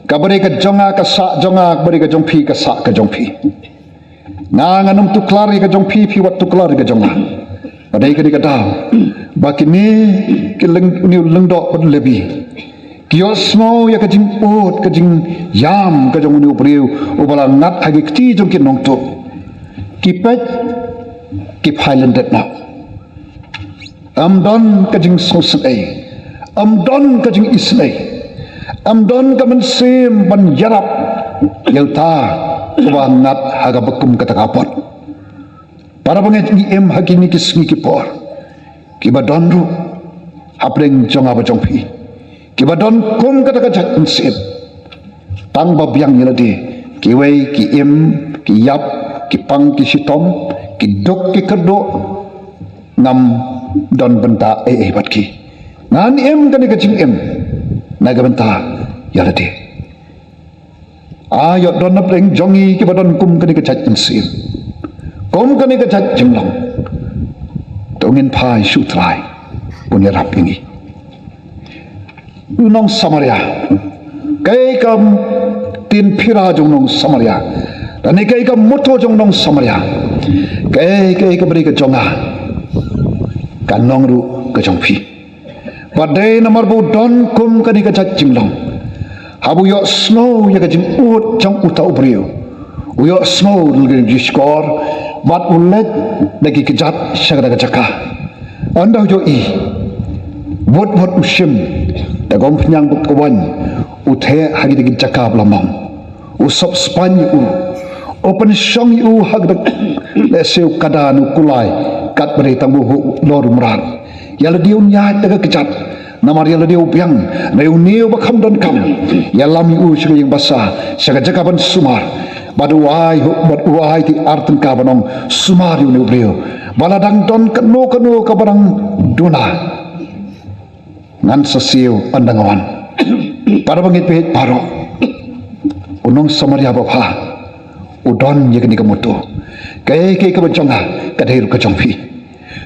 kaba dei ka jong nga ka sah jong nga, kaba dei ka jong phi ka sah ka jong phi. Nga ngan ym tuklar ïa ka jong phi, phi wat tuklar ïa ka jong nga. Ba dei kane ka daw ba kine ki lyng, une u lyngdoh bad u Lebi, ki ïohsngew ïa ka jingud, ka jingïam ka jong une u briew uba la ngat ha ki kti jong ki nongtuh. Ki peit, ki phai lyndet noh. Ym don ka jingsngewsynei, ym don ka jingisynei, ym don ka mynsiem ban ïarap ïa uta uba ngat ha kaba kum kata ka bor. Para bangeit, ngi im ha kine ki sngi ki por kiba don ruh hapdeng jong nga bad jong phi kiba don kum kata ka jait mynsiem. Tang ba biang ïa lade, kiwei ki im, ki ïap, ki pang, ki shitom, ki duk, ki kyrduh. Ngam don bynta ei ei bad ki. Ngan im kane ka jingim na ka bynta ïa lade. Ai, ïoh don hapdeng jong ngi kiba don kum kane ka jait mynsiem, kum kane ka jait jinglong. To ngin phai sha u Trai, un ïarap ïa ngi. U nong Samaria, kaei ka ktien phira jong u nong Samaria, lane kaei ka motto jong u nong Samaria? Kaei kaei kaba dei ka jong nga, kan long ruh ka jong phi. Bad dei namar ba u don kum kane ka jait jinglong, haba u ïohsngew ïa ka jingud jong uta u briew, u ïohsngew da ka jingshkor bad u leit da ki kjat sha kata ka jaka. Ynda u ïohi Wot wot u shim da ka umphniang bad ka waiñ, u theh ha kito ki jaka ba la mong. U sop spaiñ ïa u, u pynshong ïa u ha ka lehse u kada ne u kulai, katba dei tang u lor u mrad. Ïa lade un ïaid da ka kjat, namar ïa lade u biang, ne une uba kham donkam. Ïalam ïa u sha ka ïing basa, sha ka jaka ban sumar. Bad u ai, bad u ai te ar tyngka ban ong sumar ïa une u briew. Ba la dang don kano kano kaba dang duna, ngan sa siew ynda nga wan. Para bangeit baieit baroh, u nong Samaria babha u don ïa kane ka motto: kaei kaei kaba jong nga ka dei ruh ka jong phi.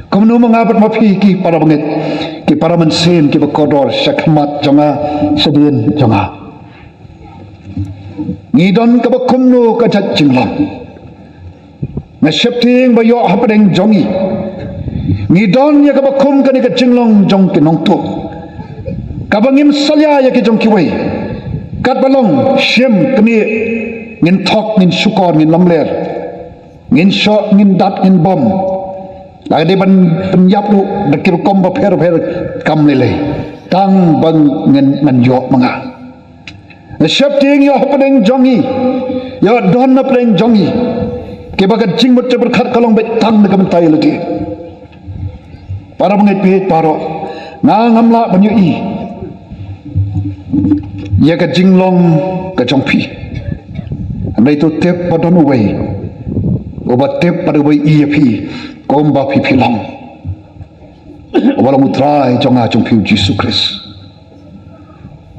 Kumno ma nga bad ma phi ki para bangeit, ki para mynsiem kiba kordor shakhmat jong nga, shadien jong nga? Ngi don kaba kumno ka jait jinglong? Nga sheptieng ba ïoh hapdeng jong ngi, ngi don ïa kaba kum kane ka jinglong jong ki nongtuh, kaba ngim salia ïa ki jong kiwei. Katba long shim kane, ngin thok, ngin shukor, ngin lamler, ngin shoh, ngin dat, ngin bom. La ka dei ban pynïap ruh da ki rukom bapher bapher, kam lei lei, tang ba ngan, ngan ïoh ma nga. Nga sheptieng ïoh hapdeng jong ngi, ïoh don hapdeng jong ngi, kiba ka jingmut jingpyrkhat ka long beit tang na ka bynta ïa lade. Para bangeit baieit baroh, nga ngam lah ban ïohi ïa ka jinglong ka jong phi. Hynrei to tip ba don uwei uba tip bad uba ïohi ïa phi kumba phi phi long, uba long U Trai jong nga jong phi U Jisu Khrist,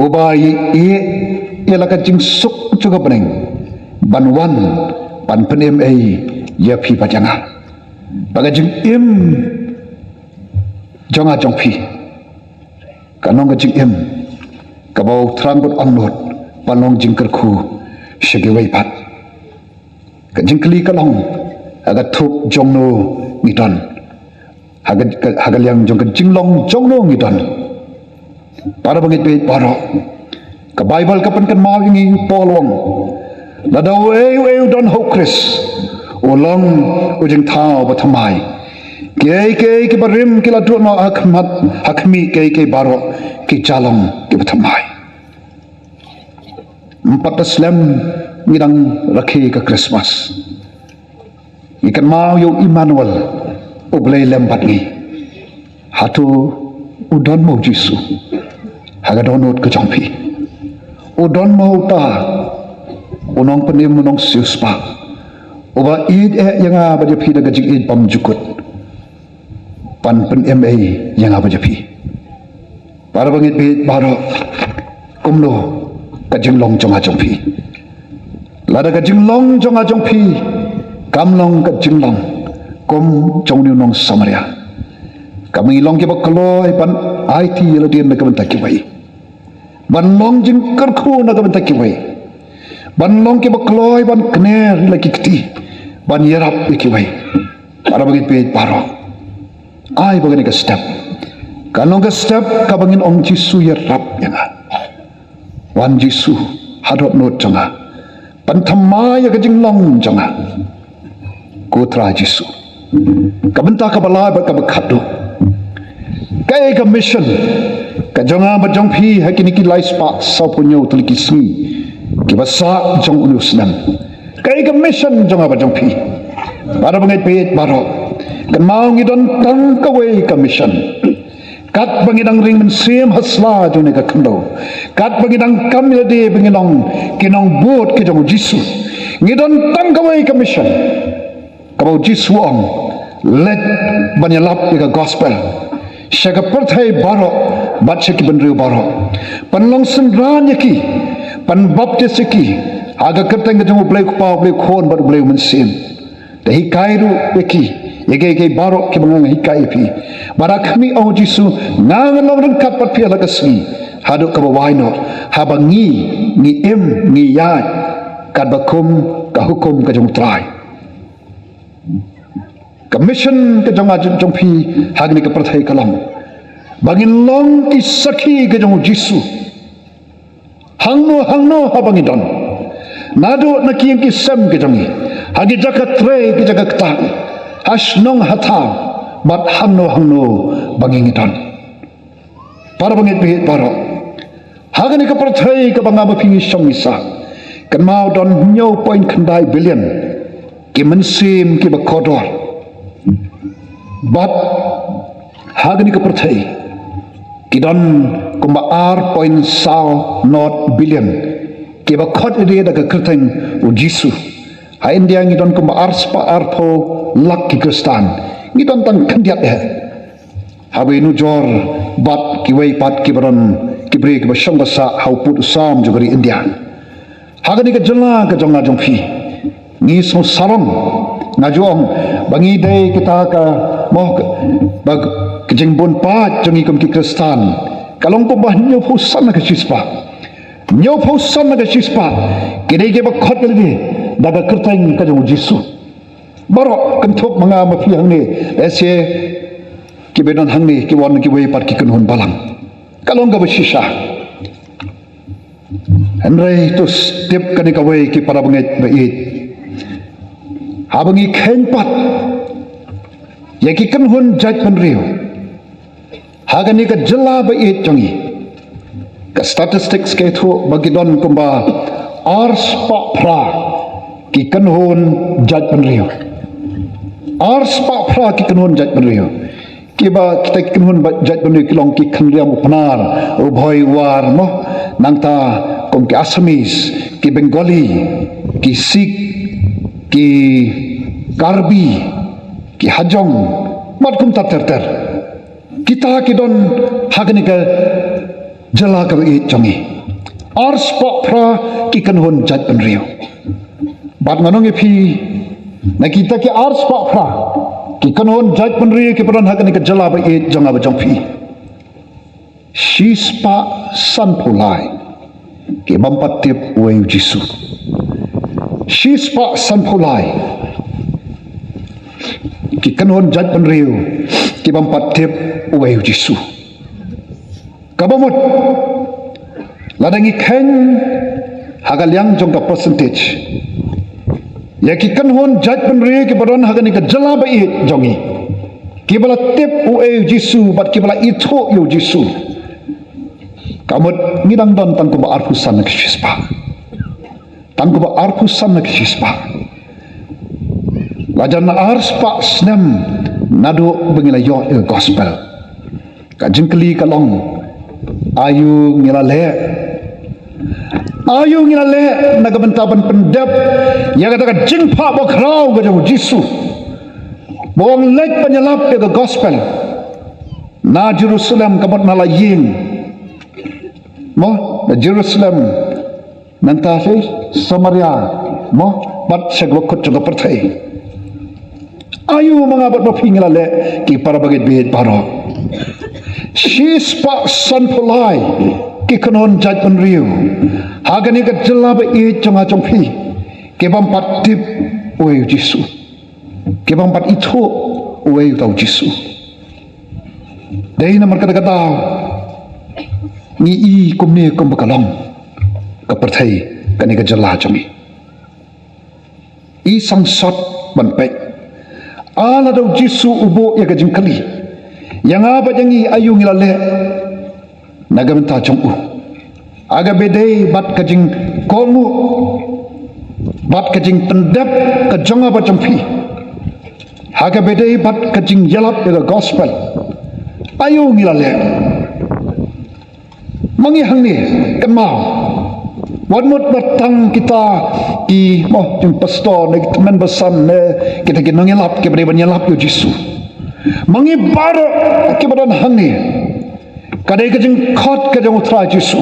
uba ïeit ïa la ka jingsuk jong ka bneng ban wan ban pynim ei ïa phi bad ïa nga. Ba ka jingim jong nga jong phi kan long ka jingim kaba u thrang bad angnud ban long jingkyrkhu sha kiwei pat. Ka jingkylli ka long, ha ka thup jong no ngi don? Ha ka, ka, ha ka liang jong ka jinglong jong no ngi don? Para bangeit baieit baroh, ka Baibl ka pynkynmaw ïa ngi, u Paul u ong, lada uei uei u don ha U Khrist, u long u jingthaw bathymmai. Kiei kiei kiba rim ki la duh noh, ha khmat, ha khmih kiei kiei baroh ki jia long kiba thymmai. Ym pat da slem ngi dang rakhe ka Christmas, ngi kynmaw ïa u Immanuel, U Blei lem bad ngi. Hato u don mo U Jisu ha ka dohnud ka jong phi? U don mo uta u nongpynim, u nongsiewspah, uba ïeit eh ïa nga bad ïa phi da ka jingïeit bymjukut, ban pynim ei ïa nga bad ïa phi? Para bangeit baieit baroh, kumno ka jinglong jong nga jong phi? Lada ka jinglong jong nga jong phi kam long ka jinglong kum jong une u nong Samaria, kaba ngi long kiba kloi ban aiti ïa lade na ka bynta kiwei, ban long jingkyrkhu na ka bynta kiwei, ban long kiba kloi ban kner ïa la ki kti, ban ïarap ïa kiwei. Para bangeit baieit baroh, ai ba kane ka step kan long ka step kaba ngin ong, Jisu, ïarap ïa nga. Wan Jisu ha dohnud jong nga, pynthymmai ïa ka jinglong jong nga, ko Trai Jisu. Ka bynta kaba lai bad kaba khatduh, kaei ka mission ka jong nga bad jong phi ha kine ki lai spah sawphew hynñiew tylli ki sngi kiba sah jong une u snem? Kaei ka mission jong nga bad jong phi? Para bangeit baieit baroh, kynmaw ngi don tang kawei ka mission. Katba ngi dang ring mynsiem ha sla jong kane ka khyndew, katba ngi dang kam ïa lade ba ngi long ki nongbud ki jong U Jisu, ngi don tang kawei ka mission, kaba U Jisu u ong, leit ban ïalap ïa ka gospel sha ka pyrthei baroh bad sha ki bynriew baroh, ban long synran ïa ki, ban baptis ïa ki ha ka kyrteng ka jong U Blei U Kpa, U Blei U Khun bad U Blei U Mynsiem. Da hikai ruh ïa ki ïa kiei kiei baroh kiba nga la hikai ïa phi. Bad ha khmih, ong U Jisu, nga ngan long ryngkat bad phi ha la ka sngi haduh kaba wai noh, haba ngi, ngi im, ngi ïaid katba kum ka hukum ka jong U Trai. Ka mission ka jong nga jong phi ha kane ka pyrthei ka long ba ngin long ki sakhi ka jong U Jisu hangno hangno haba ngi don, naduh na ki ïing ki sem ki jong ngi, ha ki jaka trei ki jaka ktah, ha shnong ha thaw, bad hangno hangno ba ngi ngi don. Para bangeit baieit baroh, ha kane ka pyrthei kaba nga bad phi ngi shong ngi sah, kynmaw don hynñiew point khyndai billion ki mynsiem kiba kordor. Bad ha kane ka pyrthei ki don kumba ar point saw not billion kiba khot ïa lade da ka kyrteng u Jisu. Ha India ngi don kumba ar spah arphew lak ki Khristan. Ngi don tang khyndiat eh haba ïanujor bad kiwei pat kiba don ki briew kiba shong ba sah ha u pud u sam jong ka ri India. Ha kane ka jylla ka jong nga jong phi, ngi sngewsarong, nga ju ong ba ngi dei kita ka, mo, ka, ba ka jingbun paid jong ngi kum ki Khristan ka long kumba hynñiewphew san na ka shispah. Hynñiewphew san na ka shispah ki dei kiba khot ïa lade da ka kyrteng ka jong u Jisu. Baroh kynthup ma nga ma phi hangne, lehse kiba don hangne ki wan kiwei pat ki kynhun balang. Ka long kaba shisha. Hynrei to tip kane kawei, ki para bangeit baieit, haba ngi kheiñ pat ïa ki kynhun jaitbynriew ha kane ka jylla baieit jong ngi, ka statistics ka ïathuh ba ki don kumba ar spah phra ki kynhun jaitbynriew. Ar spah phra ki kynhun jaitbynriew. Kiba kita ki kynhun ba jaitbynriew ki long ki khynriam u Pnar, u Bhoi, u War, mo, nangta kum ki Assamese, ki Bengali, ki Sikh, ki Karbi, ki Hajong, bad kumta ter ter. Kita ki don ha kane ka jylla kaba ïeit jong ngi. Ar spah phra ki kynhun jaitbynriew. Bad ngan ong ïa phi, na kita ki ar spah phra ki kynhun jaitbynriew kiba don ha kane ka jylla baieit jong nga bad jong phi, shispah sanphew lai ki bym pat tip uei u Jisu. Shispah sanphew lai ki kynhun jaitbynriew ki bym pat tip uei u Jisu. Kaba mut, lada ngi kheiñ ha ka liang jong ka percentage ïa ki kynhun jaitbynriew kiba don ha kane ka jylla baieit jong ngi kiba la tip uei u Jisu bad kiba la ithuh ïa u Jisu, ka mut ngi dang don tang kumba arphew san na ka shispah. Tang kumba arphew san na ka shispah. La jan ar spah snem naduh ba ngi la ïoh ïa ka gospel. Ka jingkylli ka long, aïu ngi la leh? Aïu ngi la leh na ka bynta ban pyndep ïa kata ka jingphah bakhraw ka jong u Jisu, ba u ong leit ban ïalap ïa ka gospel na Jerusalem, ka mut na la ïing, mo, na Jerusalem, nangta sha Samaria, mo, bad sha kaba kut jong ka pyrthei. Aïu ma nga bad ma phi ngi la leh, ki para bangeit baieit baroh? Shispah sanphew lai ki kynhun jaitbynriew ha kane ka jylla baieit jong nga jong phi ki bym pat tip uei u Jisu, ki bym pat ithuh uei uta u Jisu. Dei namar kata ka daw ngi i kumne kumba ka long ka pyrthei, kane ka jylla jong ngi. I sangsot ban peit, ah, lada u Jisu u buh ïa ka jingkylli ïa nga bad ïa ngi, aïu ngi la leh na ka bynta jong u, ha kaba ïadei bad ka jingkohnguh bad ka jingpyndep ka jong nga bad jong phi, ha kaba ïadei bad ka jingïalap ïa ka gospel, aïu ngi la leh? Ma ngi hangne, kynmaw, wat mut ba tang kita ki, mo, jong pastor ne ki tymmen basan ne kita ki nongïalap kiba dei ban ïalap ïa u Jisu. Ma ngi baroh kiba don hangne, ka dei ka jingkhot ka jong u Trai Jisu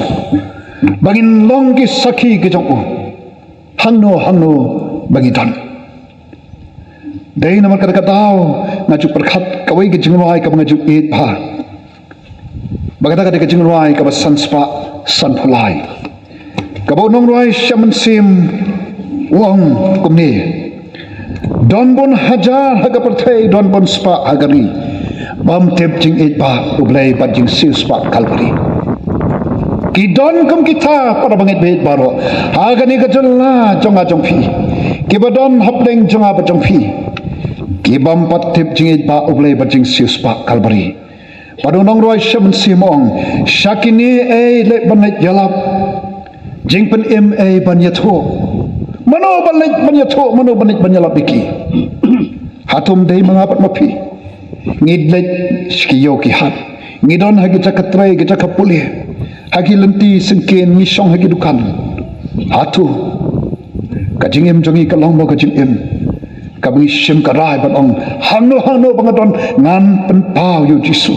ba ngin long ki sakhi ka jong u hangno hangno ba ngi don. Dei namar kata ka daw nga ju pyrkhat kawei ka jingrwai kaba nga ju ïeit bha, ba kata ka dei ka jingrwai kaba san spah sanphew lai, kaba u nongrwai Syiemlieh u ong kumne: Don bun hajar ha ka pyrthei, don bun spah ha ka ri, bym tip jingïeit bah U Blei bad jingsiewspah Kalbari. Ki don kum kita, para bangeit baieit baroh, ha kane ka jylla jong nga jong phi, kiba don hapdeng jong nga bad jong phi, ki bym pat tip jingïeit bah U Blei bad jingsiewspah Kalbari. Bad u nongrwai Shem Mynsiem u ong, sha kine ei leit ban leit ïalap, jingpynim ei ban ïathuh. Mano ban leit ban ïathuh, mano ban leit ban ïalap ïa ki? Hato ym dei ma nga bad ma phi? Ngi leit sha ki ïew ki hat, ngi don ha ki jaka trei, ki jaka pule, ha ki lynti syngkien, ngi shong ha ki dukan. Hato ka jingim jong ngi ka long mo ka jingim kaba ngi shim ka rai ban ong, hangno hangno ba nga don ngan pynpaw ïa u Jisu?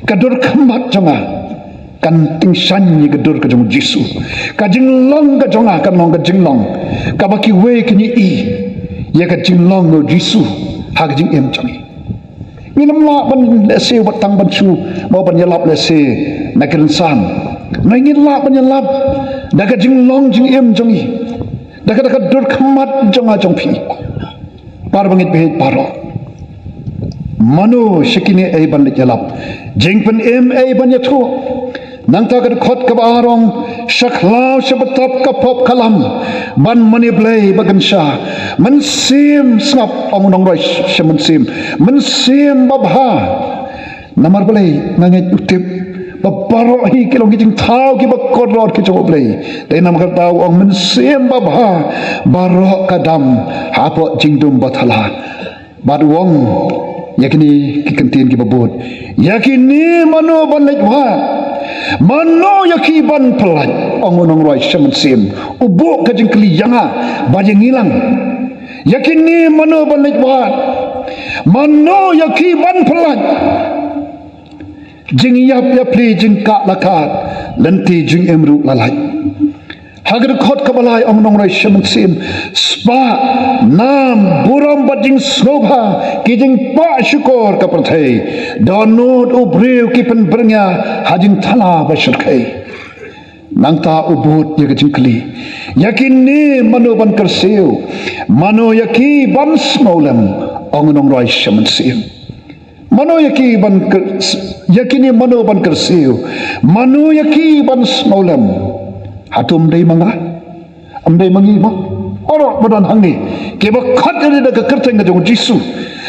Ka dur khmat jong nga kan tyngshaiñ ïa ka dur ka jong u Jisu. Ka jinglong ka jong nga kan long ka jinglong kaba kiwei kin ïohi ïa ka jinglong u Jisu ha ka jingim jong ngi. Ngim lah ban lehse wat tang ban shu, mo ban ïalap lehse na ki rynsan. Ngi lah ban ïalap da ka jinglong jingim jong ngi, da ka, da ka dur khmat jong nga jong phi. Para bangeit baieit baroh, mano sha kine ei ban leit ïalap, jingpynim ei ban ïathuh? Nangta ka dkhot kaba ar u ong, sha khlaw sha btap ka pop ka lam ban mane Blei ba kynsha. Mynsiem, sngap, ong u nongrwai Shem Mynsiem, mynsiem babha. Namar balei? Nga ngeit, u tip ba baroh hi ki long ki jingthaw kiba kordor ki jong u Blei. Dei namar kata u ong, mynsiem babha, baroh ka dam hapoh jingdum bathala. Bad u ong ïa kine ki kyntien kiba bud, ïa kine mano ban leit wad? Mano ïa ki ban pyllait? Ong u nongrwai Shem Mynsiem, u buh ka jingkylli ïa nga bad ïa ngi lang. Ïa kine mano ban leit wad? Mano ïa ki ban pyllait? Jingïap ïapli, jingkah la kah, lynti jingim ruh la lait. Ha ka dkhot kaba lai ong u nongrwai Shem Mynsiem, spah, nam, burom bad jingsngewbha ki jingpah shukor ka pyrthei. Dohnud u briew ki pynbyrngia ha jingthala ba shyrkhei. Nangta u bud ïa ka jingkylli, ïa kine mano ban kyrsiew? Mano ïa ki ban sngewlem? Ong u nongrwai Shem Mynsiem. Mano ïa ki ban kyr-, ïa kine mano ban kyrsiew? Mano ïa ki ban sngewlem? Hato ym dei ma nga? Ym dei ma ngi mo? Baroh ba don hangne kiba khot ïa lade da ka kyrteng ka jong u Jisu.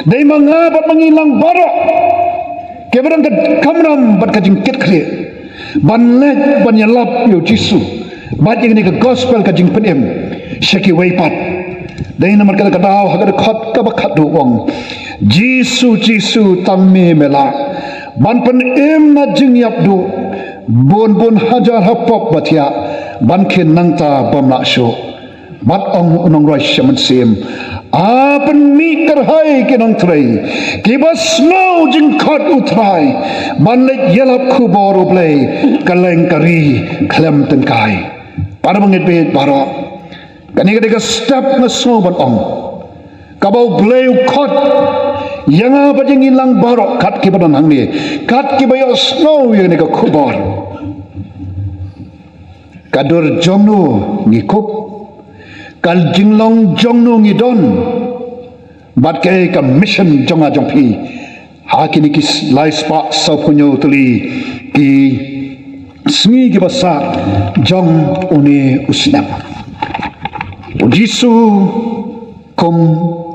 Dei ma nga bad ma ngi lang baroh kiba don ka kamram bad ka jingkitkhlieh ban leit ban ïalap ïa u Jisu bad ïa kane ka gospel ka jingpynim sha kiwei pat. Dei namar kata ka daw ha ka dkhot kaba khatduh u ong, Jisu, Jisu, tang me me lah ban pynim na jingïap duh bun bun hajar ha pop ba thiah, ban khein nangta bym lah shuh. Bad ong u nongrwai Shem Mynsiem, a pynmih kyrhai ki nongtrei kiba sngew jingkhot u Trai ban leit ïalap khubor u Blei kylleng ka ri khlem tyngkai. Para bangeit baieit baroh, kane ka dei ka step nga sngew ban ong kaba u Blei u khot ïa nga bad ïa ngi lang baroh kat kiba don hangne, kat kiba ïohsngew ïa kane ka khubor. Ka dur jong no ngi kup, ka jinglong jong no ngi don, bad kaei ka mission jong nga jong phi ha kine ki lai spah sawphew hynñiew tylli ki sngi kiba sah jong une u snem. U Jisu kum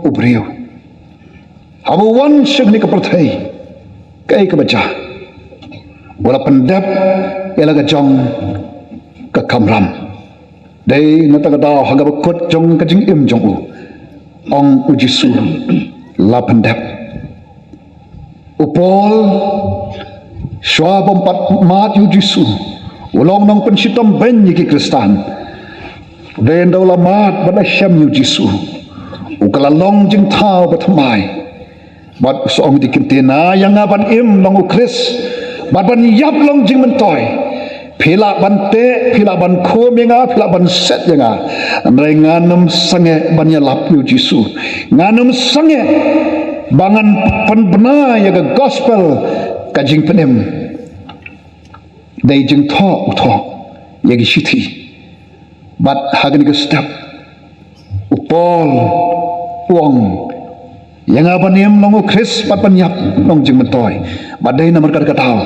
u briew haba u wan sha kane ka pyrthei, kaei kaba jia? U la pyndep ïa la ka jong ka kamram. Dei na kata ka daw ha kaba kut jong ka jingim jong u, ong u Jisu, la pyndep. U Paul, shuwa bym pat mad ïa u Jisu, u long nongpynshitom beiñ ïa ki Khristan. Dei haba u la mad bad la shem ïa u Jisu, u ka la long jingthaw bathymmai. Bad u sa ong ïa ki ktien, ïa nga ban im long u Khrist, bad ban ïap long jingmyntoi. Phi lah ban teh, phi lah ban khum ïa nga, phi lah ban set ïa nga, hynrei ngan ym sangeh ban ïalap ïa u Jisu. Ngan ym sangeh ba ngan pynbna ïa ka gospel, ka jingpynim. Dei jingthoh u thoh ïa ki shithi. Bad ha kane ka step u Paul u ong, ïa nga ban im long u Khrist bad ban ïap long jingmyntoi. Bad dei namar kata ka daw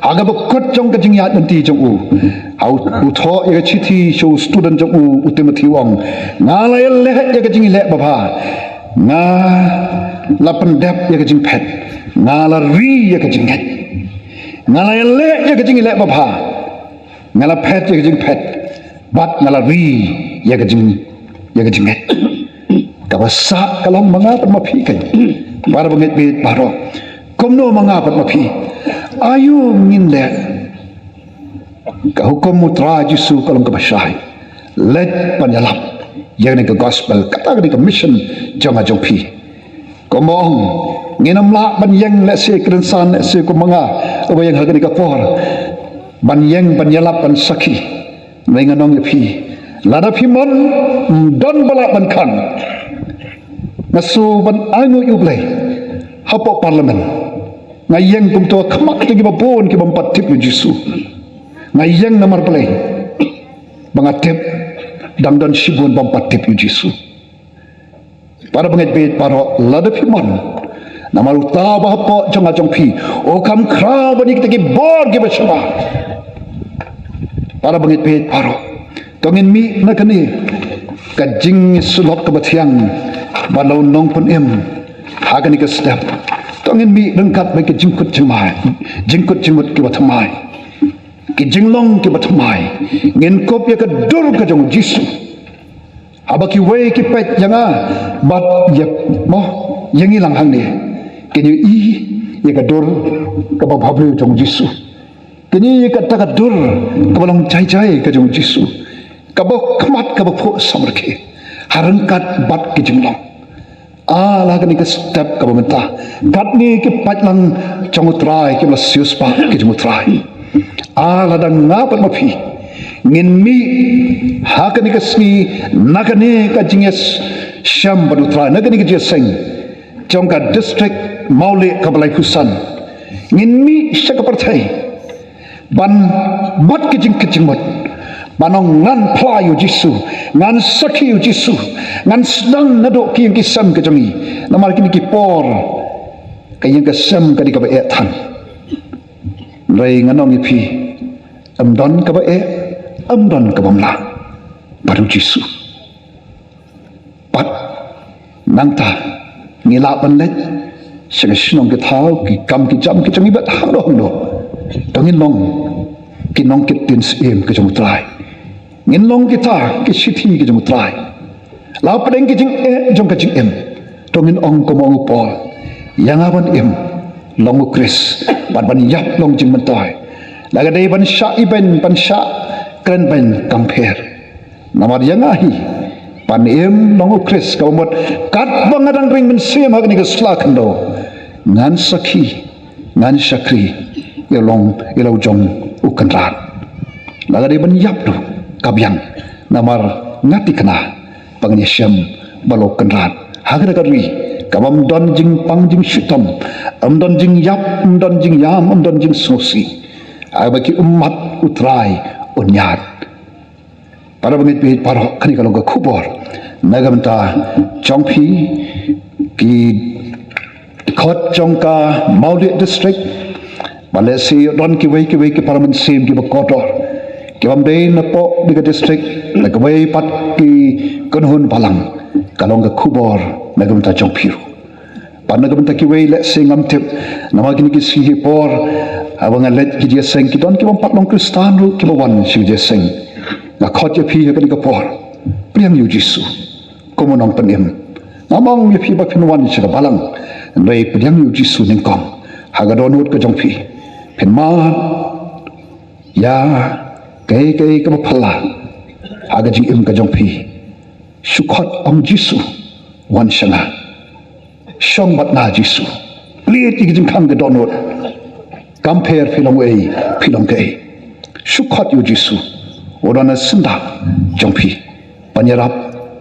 ha kaba kut jong ka jingïaid lynti jong u, ha u, u thoh ïa ka shithi sha u student jong u, u Timothi, u ong, nga la ïaleh ïa ka jingïaleh babha, nga la pyndep ïa ka jingphet, nga la ri ïa ka jingngeit. Nga la ïaleh ïa ka jingïaleh babha. Nga la phet ïa ka jingphet. Bad nga la ri ïa ka jing, ïa ka jingngeit. Kaba sah ka long ma nga bad ma phi kein. Para bangeit bad baroh. Kumno ma nga bad ma phi? Aïu ngin leh? Ka hukum U Trai Jisu ka long kaba shai. Leit ban ïalap ïa kane ka gospel, kata kane ka mission jong nga jong phi. Kumba ong, ngin ym lah ban ïeng lehse kren san lehse kum ma nga uba ïeng ha kane ka por ban ïeng ban ïalap ban sakhi. Hynrei ngan ong ïa phi, lada phi mon, ym don ba lah ban khang. Nga shu ban ai nguh ïa U Blei hapoh parliament. Nga ïeng kumta ha khmat jong kiba bun kiba ym pat tip ïa U Jisu. Nga ïeng namar Blei ba nga tip dang don shibun ba ym pat tip ïa U Jisu. Para bangeit bad baroh, lada phi mon, namar uta uba hapoh jong nga jong phi u kham khraw ban ïa kita ki bor kiba sha bha. Para bangeit bad baroh, to ngin mih na kane ka jingïasyllok kaba thiang bad la u nongpynim ha kane ka step. To ngin mih ryngkat bad ka jingkut jingmai, jingkut jingmut kiba thymmai, ki jinglong kiba thymmai. Ngin kup ïa ka dur ka jong U Jisu. Haba kiwei ki peit ïa nga bad ïa, mo, ïa ngi lang hangne, kin ïohi ïa ka dur kaba bhabriew jong U Jisu. Kin ïohi ïa kata ka dur kaba long jai jai ka jong U Jisu, kaba khmat kaba phuh samrkhie, ha ryngkat bad ki jinglong. Ah, la kane ka step kaba mynta, katne ki paidlang jong U Trai kiba la siewspah ki jong U Trai. Ah, lada nga bad ma phi ngin mih ha kane ka sngi na kane ka jingïashem bad U Trai, na kane ka jingïaseng jong ka district Mawlieh kaba laiphew san, ngin mih sha ka pyrthei ban bat ka jingkit jingmut, ban ong ngan phla ïa U Jisu, ngan sakhi ïa U Jisu, ngan sdang naduh ki ïing ki sem ka jong ngi. Namar kine ki por ka ïing ka sem ka dei kaba eh than. Hynrei ngan ong ïa phi, ym don kaba eh, ym don kaba mlah bad U Jisu. Bad nangta ngi lah ban leit sha ka shnong ka thaw, ki kam ki jam ki jong ngi bad hangno hangno. To ngin long ki nongkit ktien syiem ka jong U Trai. Ngin long kita ki shithi ka jong U Trai. La pdeng ki jingeh jong ka jingim, to ngin ong kum u Paul, ïa nga ban im long U Khrist bad ban ïap long jingmyntoi. La ka dei ban shah ibeiñ ban shah kren beiñ kam pher. Namar ïa nga hi, ban im long U Khrist, kaba mut katba nga dang ring mynsiem ha kane ka sla khyndew, ngan sakhi, ngan shakri ïa long ïa la u jong U Kynrad. La ka dei ban ïap ruh ka biang, namar nga thikna ba ngan ïashem bad la U Kynrad ha kata ka ri kaba ym don jingpang jingshitom, ym don jingïap, ym don jingïam, ym don jingsngewsih, ha kaba ki ummat U Trai un ïaid. Para bangeit bad baroh, kane ka long ka khubor na ka bynta jong phi, ki khot jong ka Mawlieh District. Ba lehse don kiwei kiwei ki para mynsiem kiba kordor, ki bym dei na pdeng ka district, na kiwei pat ki kynhun balang, ka long ka khubor na ka bynta jong phi ruh. Bad na ka bynta kiwei lehse ngam tip, namar kine ki sngi ki por, haba nga leit ki jingïaseng, ki don ki bym pat long Khristan ruh kiba wan sha ki jingïaseng. Nga khot ïa phi ha kane ka por, pdiang ïa U Jisu kum u nongpynim. Ngam ong ïa phi ba phin wan sha ka balang, hynrei pdiang ïa U Jisu nyngkong ha ka dohnud ka jong phi. Phin mad ïa kaei kaei kaba phylla ha ka jingim ka jong phi. Shu khot, ong, Jisu, wan sha nga. Shong bad nga, Jisu. Plie ïa ka jingkhang ka dohnud. Kam pher phi long ei, phi long kaei. Shu khot ïa U Jisu, u don ha syndah jong phi, ban ïarap,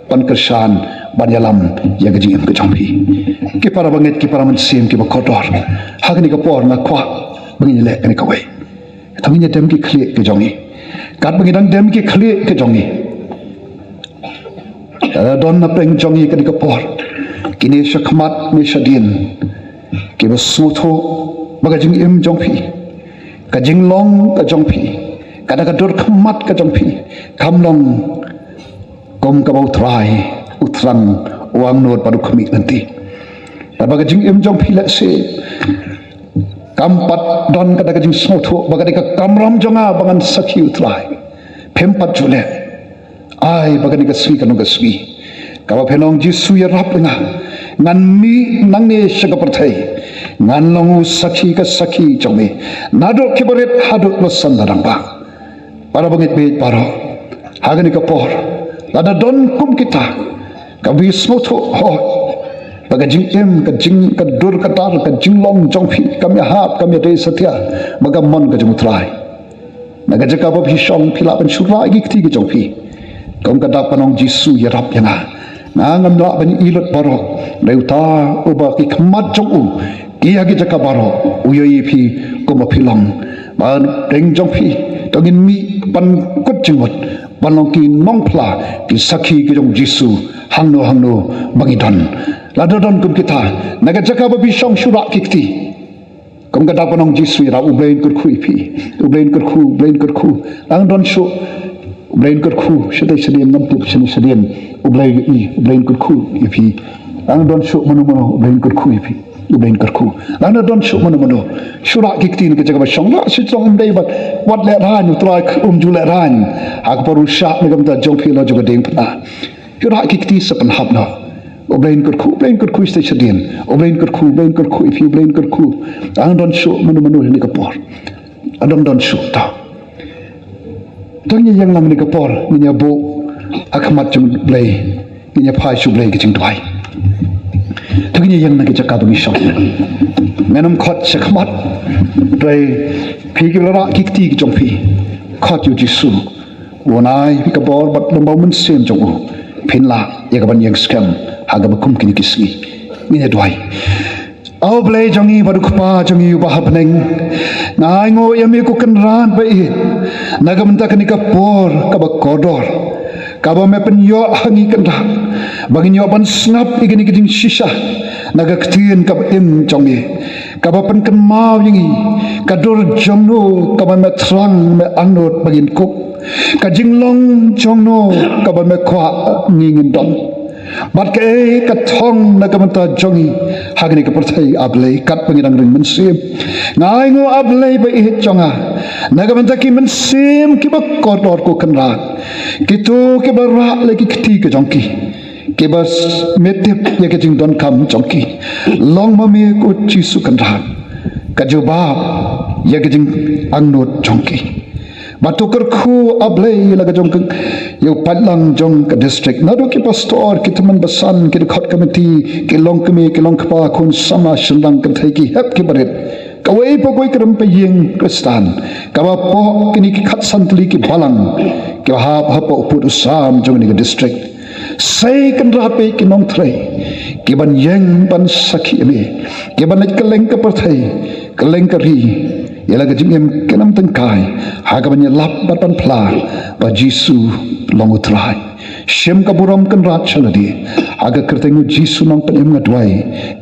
ban kyrshan, ban ïalam ïa ka jingim ka jong phi. Ki para bangeit, ki para mynsiem kiba kordor, ha kane ka por nga kwah ba ngin leh kane kawei. Tang ngin ïa dem ki khlieh ki jong ngi. Katba ngi dang dem ki khlieh ki jong ngi, la don na pdeng jong ngi ha kane ka por kine shakhmat ne shadien kiba sngewthuh ba ka jingim jong phi, ka jinglong ka jong phi, kata ka dur khmat ka jong phi kam long kum kaba U Trai u thrang, u angnud bad u khmih lynti. Bad ba ka jingim jong phi lehse Kam pat don kata ka jingsngewthuh ba ka dei ka kamram jong nga ba ngan sakhi, U Trai. Phim pat ju leh. Ai ba kane ka sngi kan long ka sngi kaba phin ong, Jisu, ïarap ïa nga. Ngan mih nangne sha ka pyrthei, ngan long u sakhi, ka sakhi jong me, naduh ki barit haduh la san da dang ba. Para bangeit bad baroh, ha kane ka por, lada don kum kita, ka bi sngewthuh, ho, ba ka jingim, ka jing, ka dur ka dar, ka jinglong jong phi kam ïahap, kam ïadei satia bad ka mon ka jong U Trai. Na ka jaka ba phi shong, phi lah ban shu rah ïa ki kti ki jong phi. Kum ka dak ban ong, Jisu, ïarap ïa nga. Nga ngam lah ban ïohi lut baroh, hynrei uta uba ki khmat jong u ki ha ki jaka baroh, u ïohi ïa phi kumba phi long. Ba deng jong phi, to ngin mih ban kut jingmut ban long ki nongphla, ki sakhi ki jong Jisu, hangno hangno ba ngi don. Lada don kum kita, na ka jaka ba phi shong, shu rah ki kti. Kum ka dak ban ong, Jisu, ïarap, U Blei un kyrkhu ïa phi. U Blei un kyrkhu, U Blei un kyrkhu. Ngan don shuh, U Blei un kyrkhu. Shatei shadien, ngam tip shane shadien. U Blei, U Blei un kyrkhu ïa phi. Ngan don shuh mano mano, U Blei un kyrkhu ïa phi. U Blei un kyrkhu. Ngan don shuh mano mano. Shu rah ki kti na ka jaka ba shong, rah shu shong, ym dei bad wat lehraiñ, U Trai um ju lehraiñ. Ha ka por u shah na ka bynta jong phi, la jong ka diengphna. Shu rah ki kti sa pynhap noh. U Blei un kyrkhu, U Blei un kyrkhu shatei shadien. U Blei un kyrkhu, U Blei un kyrkhu ïa phi, U Blei un kyrkhu. Ngan don shuh mano mano ha kane ka por. Ngan don shuh, to. To ngin ïeng lang ha kane ka por, ngin ïa buh ha khmat jong U Blei, ngin ïa phai sha U Blei ka jingduwai. To ngin ïa ïeng na ka jaka ba ngi shong. Ngan ym khot sha khmat. Hynrei phi kiba la rah ki kti ki jong phi, khot ïa U Jisu. Un ai ïa phi ka bor bad lem bad U Mynsiem jong u, phin lah ïa ka ban ïeng skhem ha kaba kum kine ki sngi. Ngin ïa duwai. A U Blei jong ngi bad U Kpa jong ngi uba ha bneng, nga ainguh ïa me ko Kynrad ba ïeit, na ka bynta kane ka por kaba kordor, kaba me pynïoh ha ngi Kynrad, ba ngin ïoh ban sngap ïa kine ki jingshisha na ka ktien kaba im jong me, kaba pynkynmaw ïa ngi ka dur jong no kaba me thrang, me angnud ba ngin kup, ka jinglong jong no kaba me kwah ngi ngin don, bad kaei ka thong na ka bynta jong ngi ha kane ka pyrthei, A Blei, katba ngi dang ring mynsiem. Nga ainguh, A Blei ba ïeit jong nga, na ka bynta ki mynsiem kiba kordor ko Kynrad, kito kiba rah la ki kti ki jong ki, kiba s-, me tip ïa ka jingdonkam jong ki. Long ma me ko Jisu Kynrad ka jubab ïa ka jingangnud jong ki. Bad to kyrkhu, A Blei, la ka jong ka, ïa u paidlang jong ka district, naduh ki pastor, ki tymmen basan, ki dkhot komiti, ki longkmie, ki longkpa, khun samla, shynrang kynthei, ki hep ki barit, kawei pa kawei ka rympei ïing Khristan kaba hapoh kine ki khatsan tylli ki balang kiba hap hapoh u pud u sam jong kane ka district. Sei Kynrad ba ïeit, ki nongtrei, ki ban ïeng ban sakhi ïa me, ki ban leit kylleng ka pyrthei, kylleng ka ri, ïa la ka jingim kin ym tyngkai, ha ka ban ïalap bad ban phla ba Jisu long U Trai. Shim ka burom Kynrad sha lade. Ha ka kyrteng U Jisu Nongpynim nga duwai,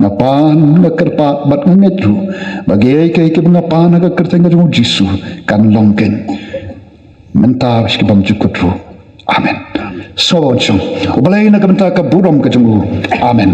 nga pan, nga kyrpad bad nga ngeit ruh ba kiei kiei kiba nga pan ha ka kyrteng ka jong U Jisu kan long keiñ mynta bad sha ki bymjukut ruh. Amen. Sngewbha ban shong. U Blei na ka bynta ka burom ka jong u. Amen.